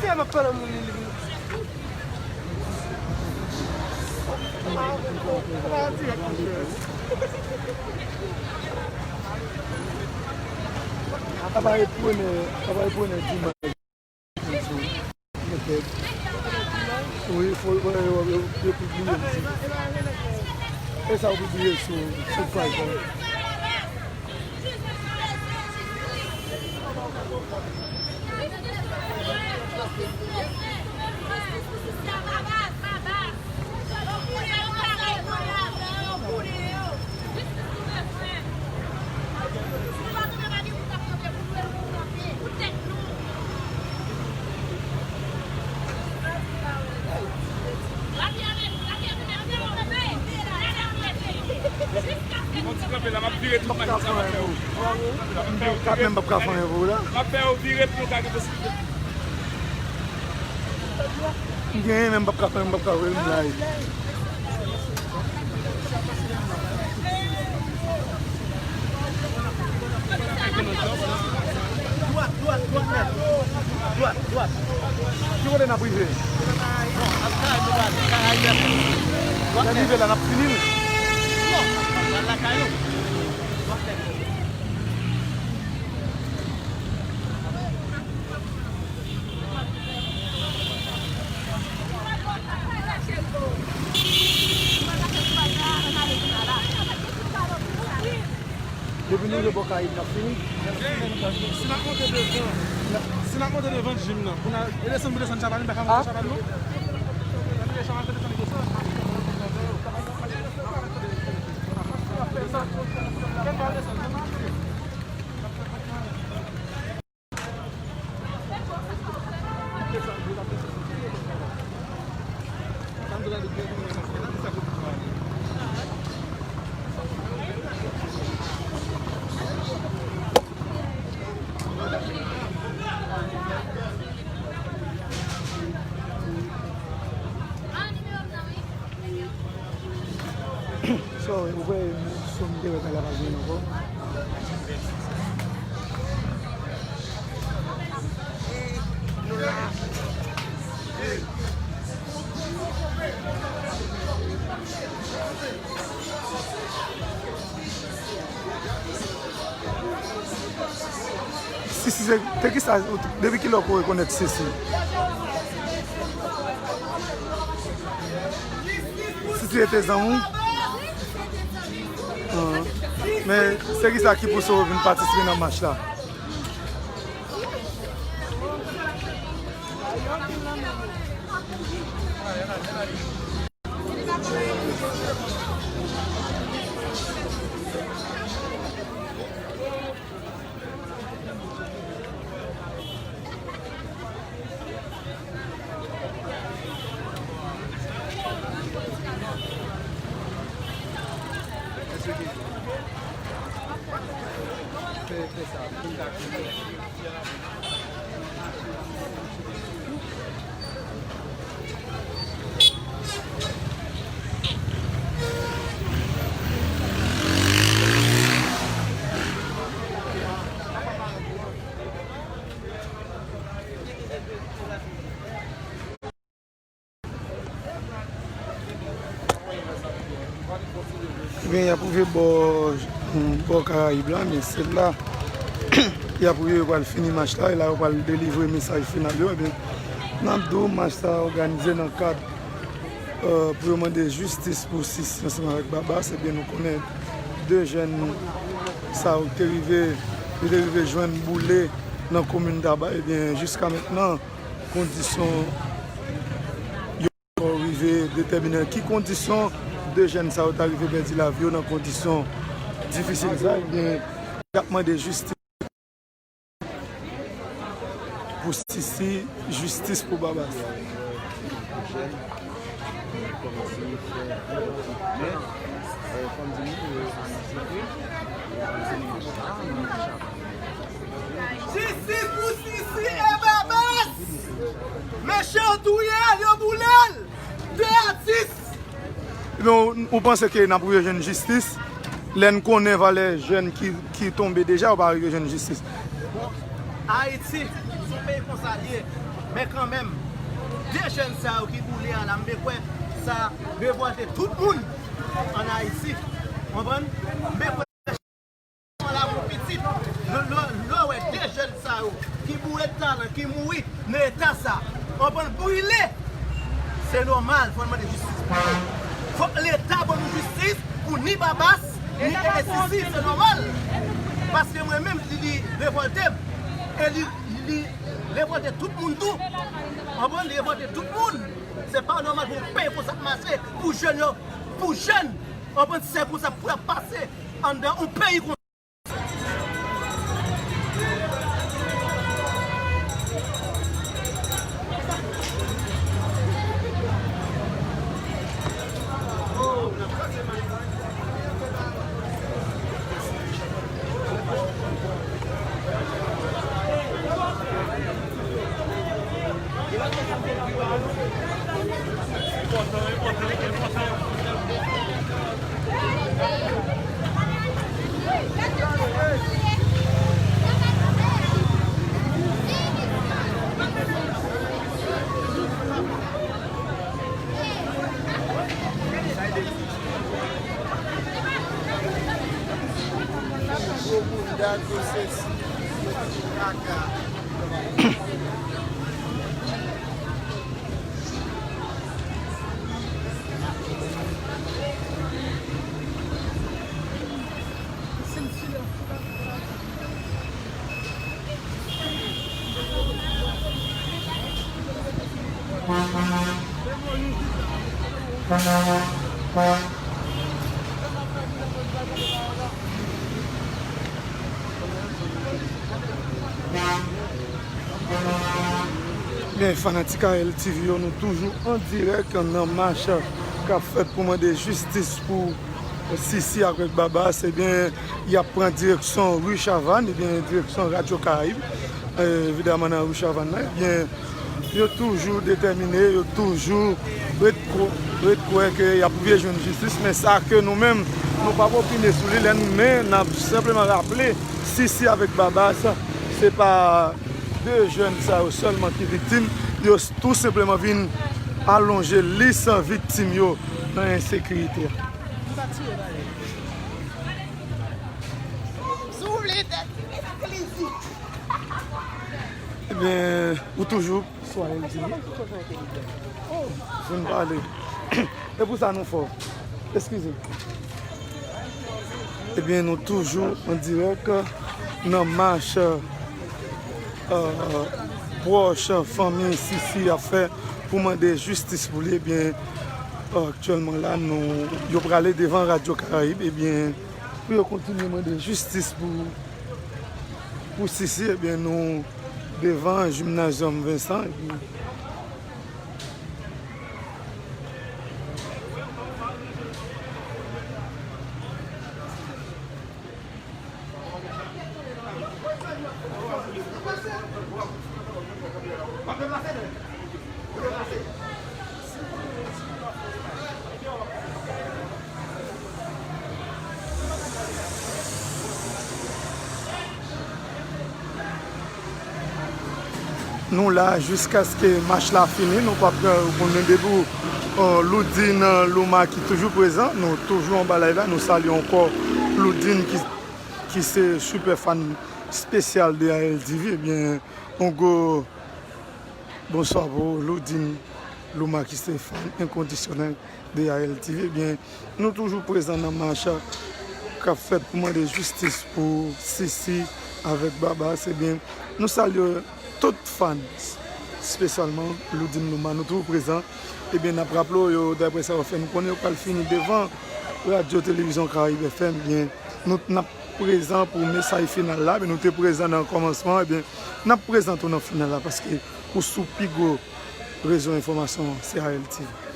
Se m ap pale moun li. Apa e premye, apa e premye dimanch. Ok. Wi, fò yo, yo, yo, yo pibliye m tou. E sa yo pibliye sou, sou paj la. Yon ti kanpe la, m ap vire tout machin sa, m ap fè w. Kat menm p ap ka fè anyen pou ou la. M ap fè w vire pou w ka gen posiblite. M genyen, men m p ap ka fè, m p ap ka voye m la. Dwat, dwat, dwat nèt. Dwat, dwat. Ki kote n ap rive? Bon, ap kay nou pral, kay Ayè. Dwat nèt. Lè n rive la, n ap fini l. Non, pral lakay nou. Dwat nèt. Depi nou rive bò Kayib, n ap fini. Si n ap monte devan, si n ap monte devan jim nan, pou n al, e desann pou desann Chavannes, m pa ka monte Chavannes, non? Desann, desann, desann. Sorry, ou kwè sou m te wè kay la pa gen ankò? Sisi, se, te kisa, depi kilè w rekonèt Sisi? Sisi rete zanmi w? Ah. Men se kisa ki pouse w vin patisipe nan mach la? Ebyen, y ap rive bò, bò Karayib la, men se la y ap rive, yo pral fini match la, e la yo pral delivre mesaj final yo. Ebyen, n ap di w, match sa òganize nan kad, euh, pou yo mande jistis pou Sisi ansanm avèk Babas. Ebyen, nou konnen de jèn sa yo te rive, yo te rive jwenn boule nan komin Taba. Ebyen, jiska mentnan, kondisyon yo rive detèmine nan ki kondisyon de jèn sa yo ta rive pèdi lavi yo nan kondisyon difisil sa, ebyen, y ap mande jistis pou Sisi, jistis pou Babas. Jistis pou Sisi e Babas! Mesye yo touye l, yo boule l! De atis! Ebyen, ou, ou panse ke n ap rive jwenn jistis? Lè n konnen valè jèn ki, ki tonbe deja, ou pa rive jwenn jistis. Bon, Ayiti, se yon peyi konsa l ye. Men kanmenm, de jèn sa yo ki boule a la, m bezwen kwè sa revòlte tout moun ann Ayiti. Konprann? M bezwen kwè la pou pitit. Lè, lè, lè w wè de jèn sa yo ki boure talan, ki mouri nan eta sa, w ap brile. Se nòmal, fò n mande jistis pou yo. Fòk Leta ban nou jistis pou ni Babas, ni Sisi, se nòmal. Paske mwen menm, li, li revòlte m. E li, li revòlte tout moun tou. W konprann? Li revòlte tout moun. Se pa nòmal pou yon peyi konsa ap mache, pou jèn yo, pou jèn. W konprann? Se konsa pou y ap pase anndan yon peyi konsa. Men fanatik A L T V yo, nou toujou an dirèk nan mach k ap fèt pou mande jistis pou Sisi avèk Babas. Ebyen, y ap pran direksyon ri Chavann, ebyen, direksyon Radyo Karayib. Eh, evidaman, nan ri Chavann nan, ebyen, yo toujou detèmine, yo toujou ret kw-, ret kwè ke y ap rive jwenn jistis, men sa ke nou menm, nou p ap opine sou li, lè n-, men n ap senpleman raple, Sisi avèk Babas, se pa de jèn sa yo sèlman ki viktim, yo s-, tou senpleman vin alonje lis viktim yo nan ensekirite a. Ebyen, ou toujou Soyez le bienvenu. Oh, vin pale. E pou sa nou fò. Eskize. Ebyen, nou toujou an dirèk nan mach, euh, pwòch fanmi Sisi ap fè pou mande jistis pou li. Ebyen, aktyèlman la, nou, yo prale devan Radyo Karayib, ebyen, pou yo kontinye mande jistis pou, pou Sisi, ebyen, nou devan Gymnasium Vincent, epi Nou la jiskaske mach la fini, nou p ap, euh, konnen depi w, euh, Loudine, euh, Louma ki toujou prezan, nou toujou anba live la, nou salye ankò Loudine ki, ki se super fan spesyal de A L T V, ebyen, yon gwo bonswa pou Loudine Louma ki se fan enkondisyonèl de A L T V. Ebyen, nou toujou prezan nan mach k ap fèt pou mande jistis pou Sisi avèk Babas. Ebyen, nou salye tout fan, espesyalman Loudine Louma. Nou toujou prezan. Ebyen, n ap raple w, yo, daprè sa yo fè nou konnen, yo pral fini devan Radyo Televizyon Karayib F M. Ebyen, nou, n ap prezan pou mesaj final la, men nou te prezan nan kòmansman, ebyen, n ap prezan tou nan final la, paske ou sou pi gwo rezo enfòmasyon an, se A L T V.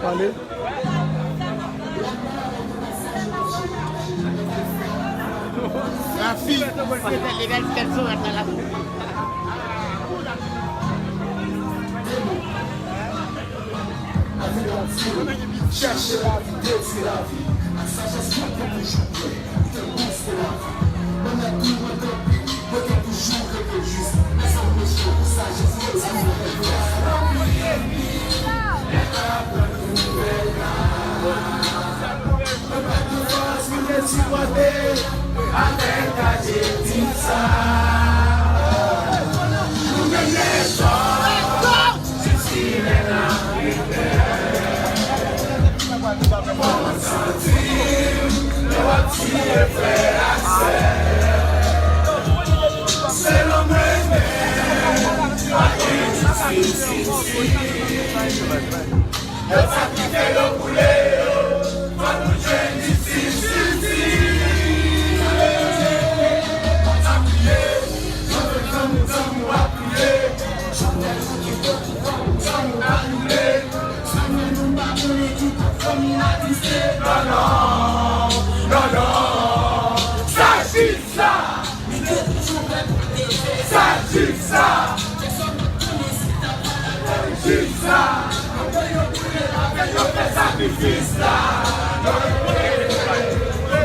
Pale. Rafi. Chèche lavi, detwi lavi, ak sajès mwen te toujou prè. Te bous pou lavi. Mwen mèt tou mwen tanpi, mwen te toujou rete jis. Mezanmi, mèsi pou sajès mwen. Mwen pa gen fòs pou te sipòte avèk adjektif sa. Nou gen lèzòm. Yo sakrifye, yo boule yo, fòk nou jwenn jistis, jistis. Tanpri, tanpri, tanpri, tanpri, tanpri, tanpri, tanpri, tanpri, tanpri, non, non, non, non. Sa jis sa. Sa jis sa. Jis sa. Yo fè sakrifis la.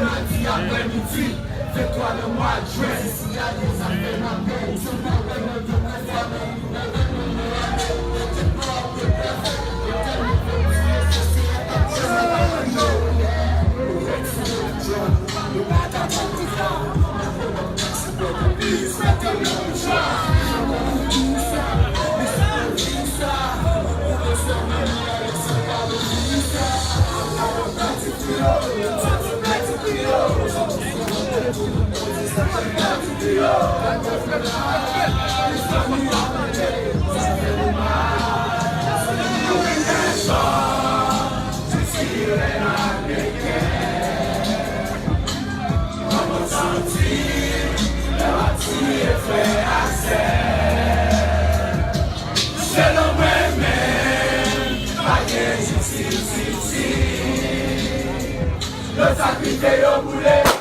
Madi aprèmidi, venntwa nan mwa jen. Selon mwen menm, pa gen jistis isit. Yo sakrifye, yo boule yo.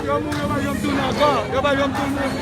Yo mouri, yo pa janm tounen ankò. Yo pa janm tounen.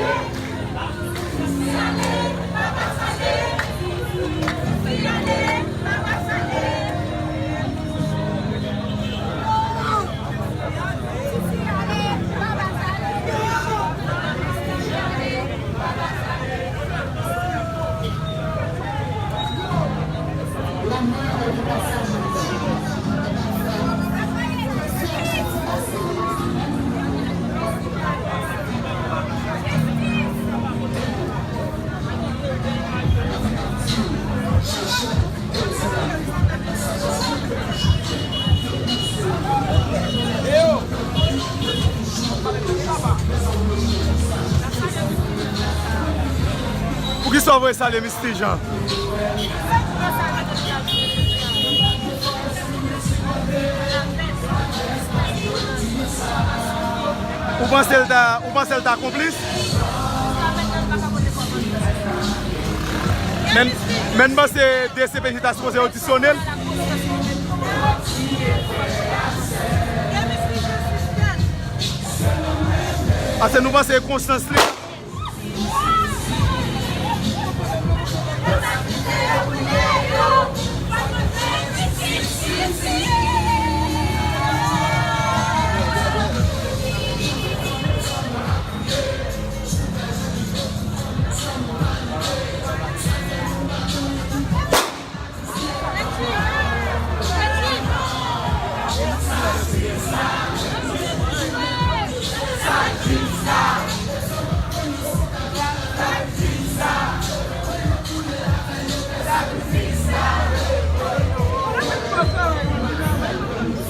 Poukisa w voye salye Misty Jean? Ou panse l ta, ou panse l ta konplis? Men, men m panse D C P J ta sipoze odisyone l. Paske nou panse konsyans li.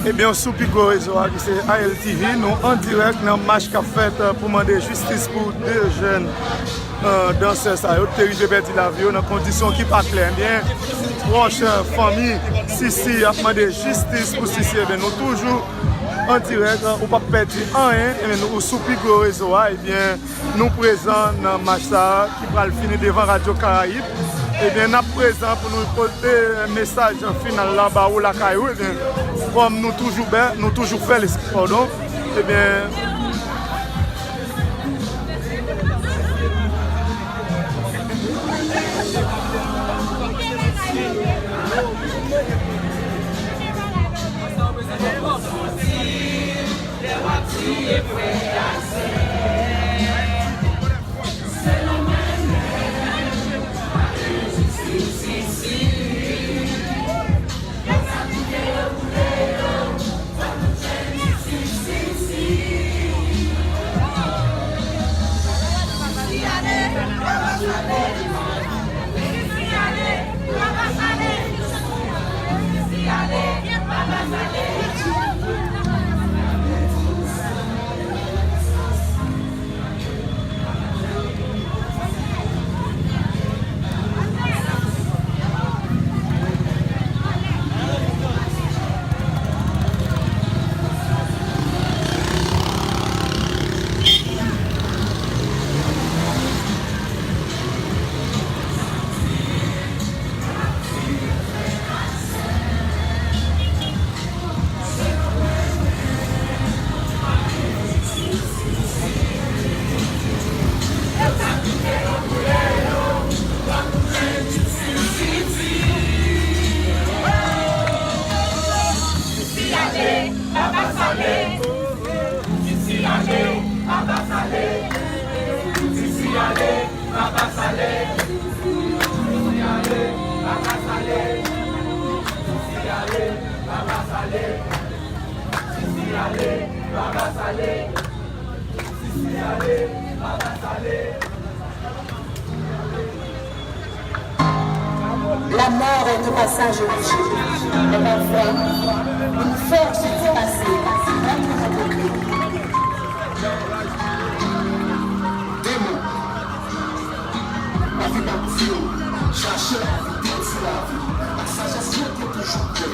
Ebyen, sou pi gwo rezo a ki se A L T V, nou an dirèk nan mach k ap fèt, eh, pou mande jistis pou de jèn, eh, dansè sa yo te rive pèdi lavi yo nan kondisyon ki pa klè. Ebyen, pwòch, eh, fanmi Sisi ap mande jistis pou Sisi. Ebyen, nou toujou an dirèk, eh, ou p ap pèdi anyen. Ebyen, nou sou pi gwo rezo a. Ebyen, nou prezan nan mach sa a ki pral fini devan Radyo Karayib. Ebyen, n ap prezan pou nou pote mesaj final la ba ou lakay ou. Ebyen, kòm nou toujou bè, nou toujou fè lespri, padon. Ebyen, La mort est un passage obligé, mais parfois, une force du passé entre nos côtés. Démon, lavi p ap di w, chache lavi, detwi lavi, ak sajès yo te toujou kwè.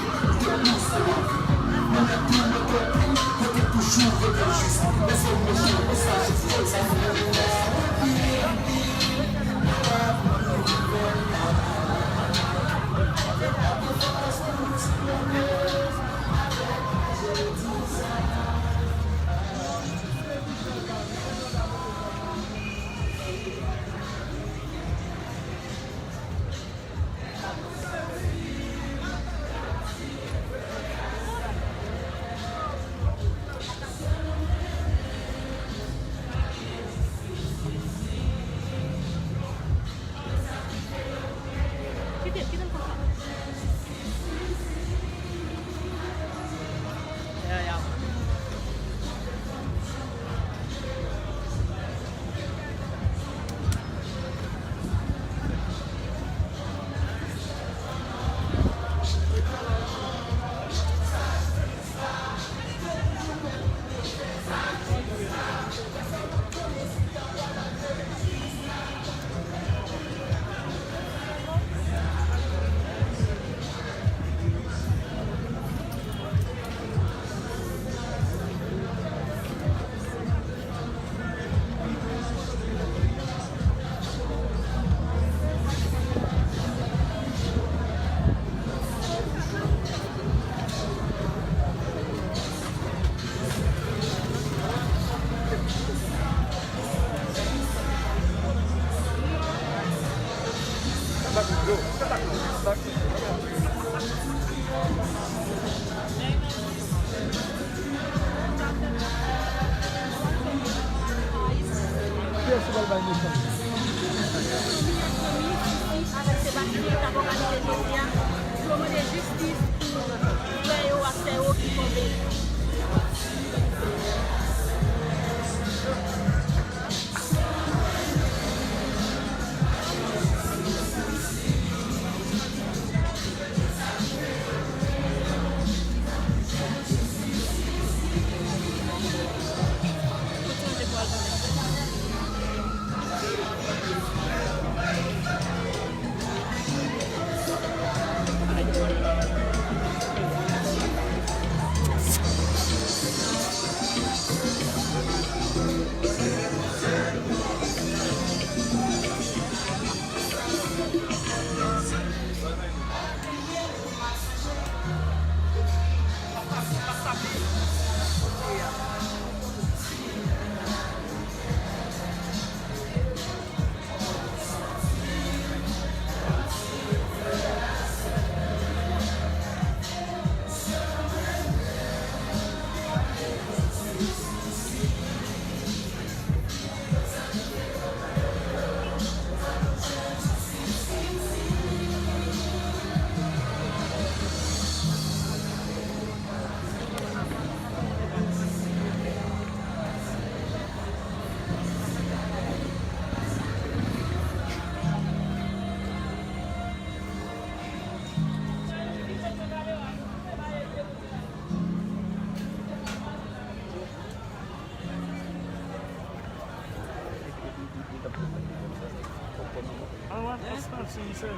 Mwen pa sa ti m sèvi.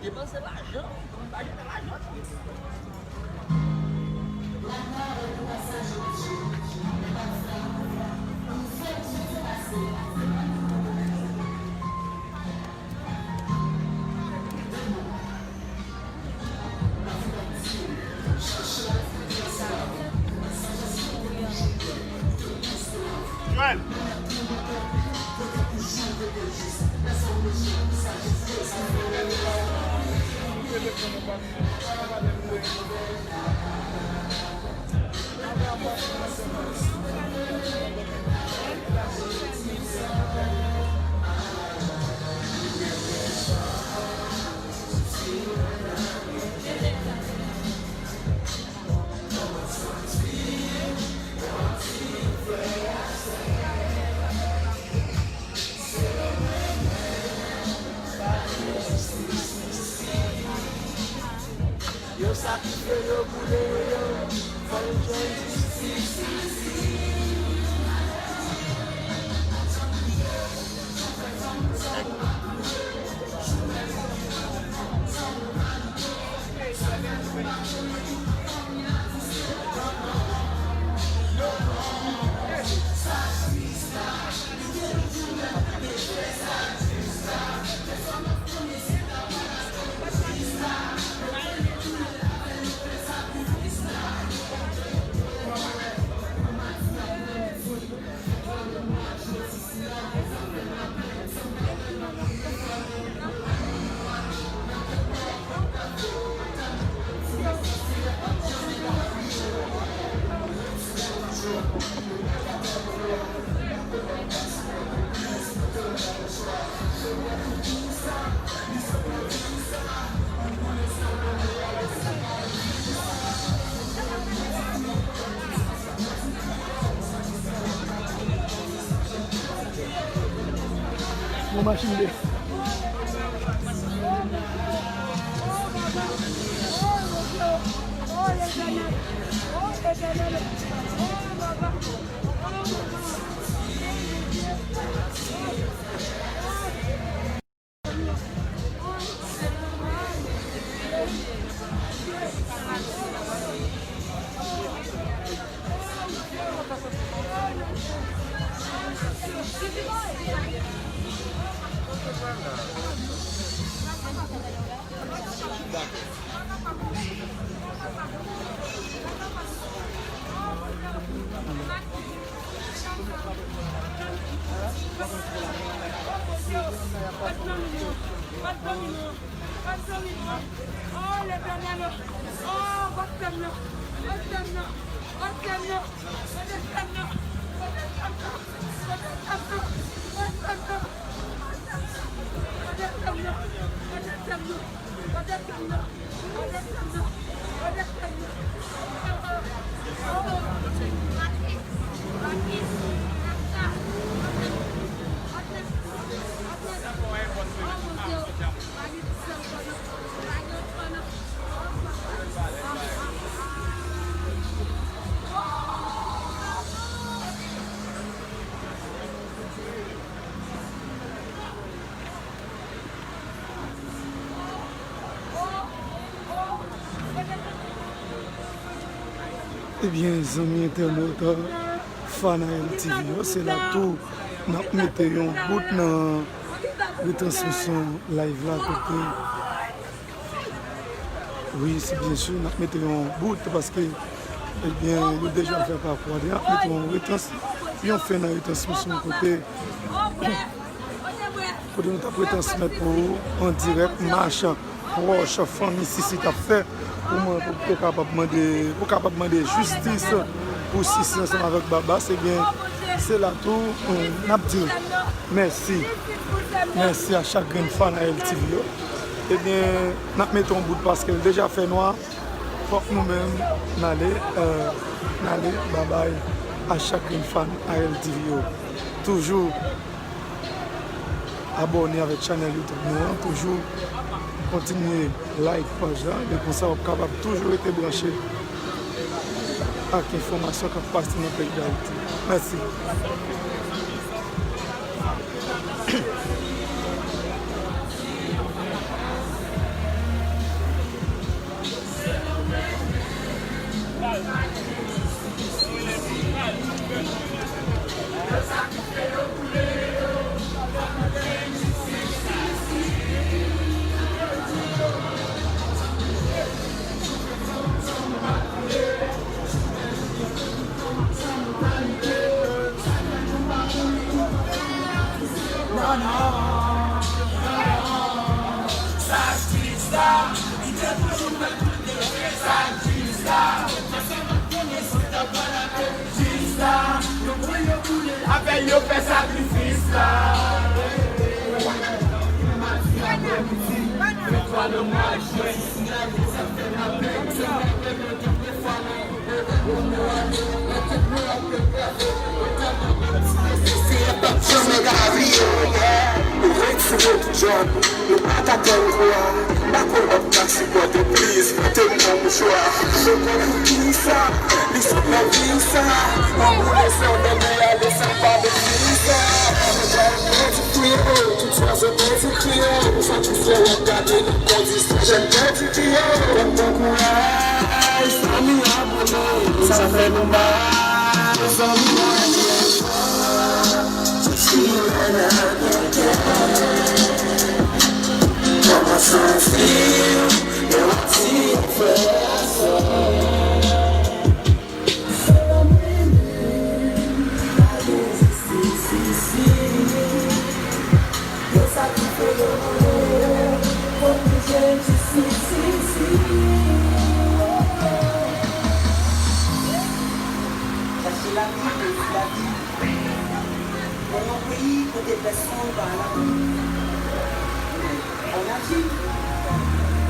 Depanse lajan, depanse lajan. Yo sa koupe, yo boule, yo fè yo jwenn jistis. Yon machin de. Ebyen, zanmi entènot, fan A L T V yo, se la tou n ap mete yon bout nan retransmisyon live la kote Wi, se byen si, n ap mete yon bout, paske, ebyen, yo deja fè pakou a, n ap mete yon retrans-, yon fen nan retransmisyon kote, kote nou t ap retransmèt pou ou an dirèk mach pwòch fanmi Sisi t ap fè, pou mwen, pou te kapab mande, pou kapab mande jistis pou Sisi ansanm avèk Babas, ebyen, se la tou, n ap di w mèsi. Mèsi a chak grenn fan A L T V yo. Ebyen, n ap mete yon bout paske l deja fè nwa. Fòk nou menm n ale, euh, n ale. Babay a chak grenn fan A L T V yo. Toujou. abòne avèk chanèl YouTube nou an toujou. Kontinye like paj la, e konsa w ap kapab toujou rete branche ak enfòmasyon k ap pase nan peyi Dayiti. Mèsi. Apèl yo fè sakrifis la. Janm ka bliye, yeah. Nou retire tout jòn, nou pa ka tann kou a. M pa kwè w ap ka sipòte plis, pote m nan mouchwa. Chokòl pou kisa? Li sot nan vi sa. Anboule sèvèl mwen ale san pa vin sa. Mwen pral pèdi fwi yo, tout swazo pèdi kri yo. Ou santi flè w ap gade nan kondisyon jèn pèdi kri yo. Bon, bon kouraj, zanmi abone. Sa fè nou mal, zanmi abone. Kòman santi w? Yo di frè a sè. Chache lavi, resi lavi. Nan yon peyi kote pèsonn pa la. An Ayiti,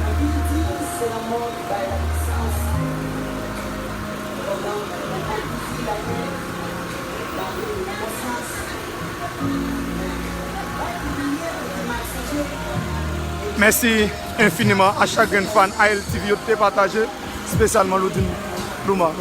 anpil di se lanmò ki bay lanesans. Pandan anpil di lanmò ba nou nesans. Mèsi enfiniman a chak grenn fan A L T V yo ki te pataje, espesyalman Loudine Louma.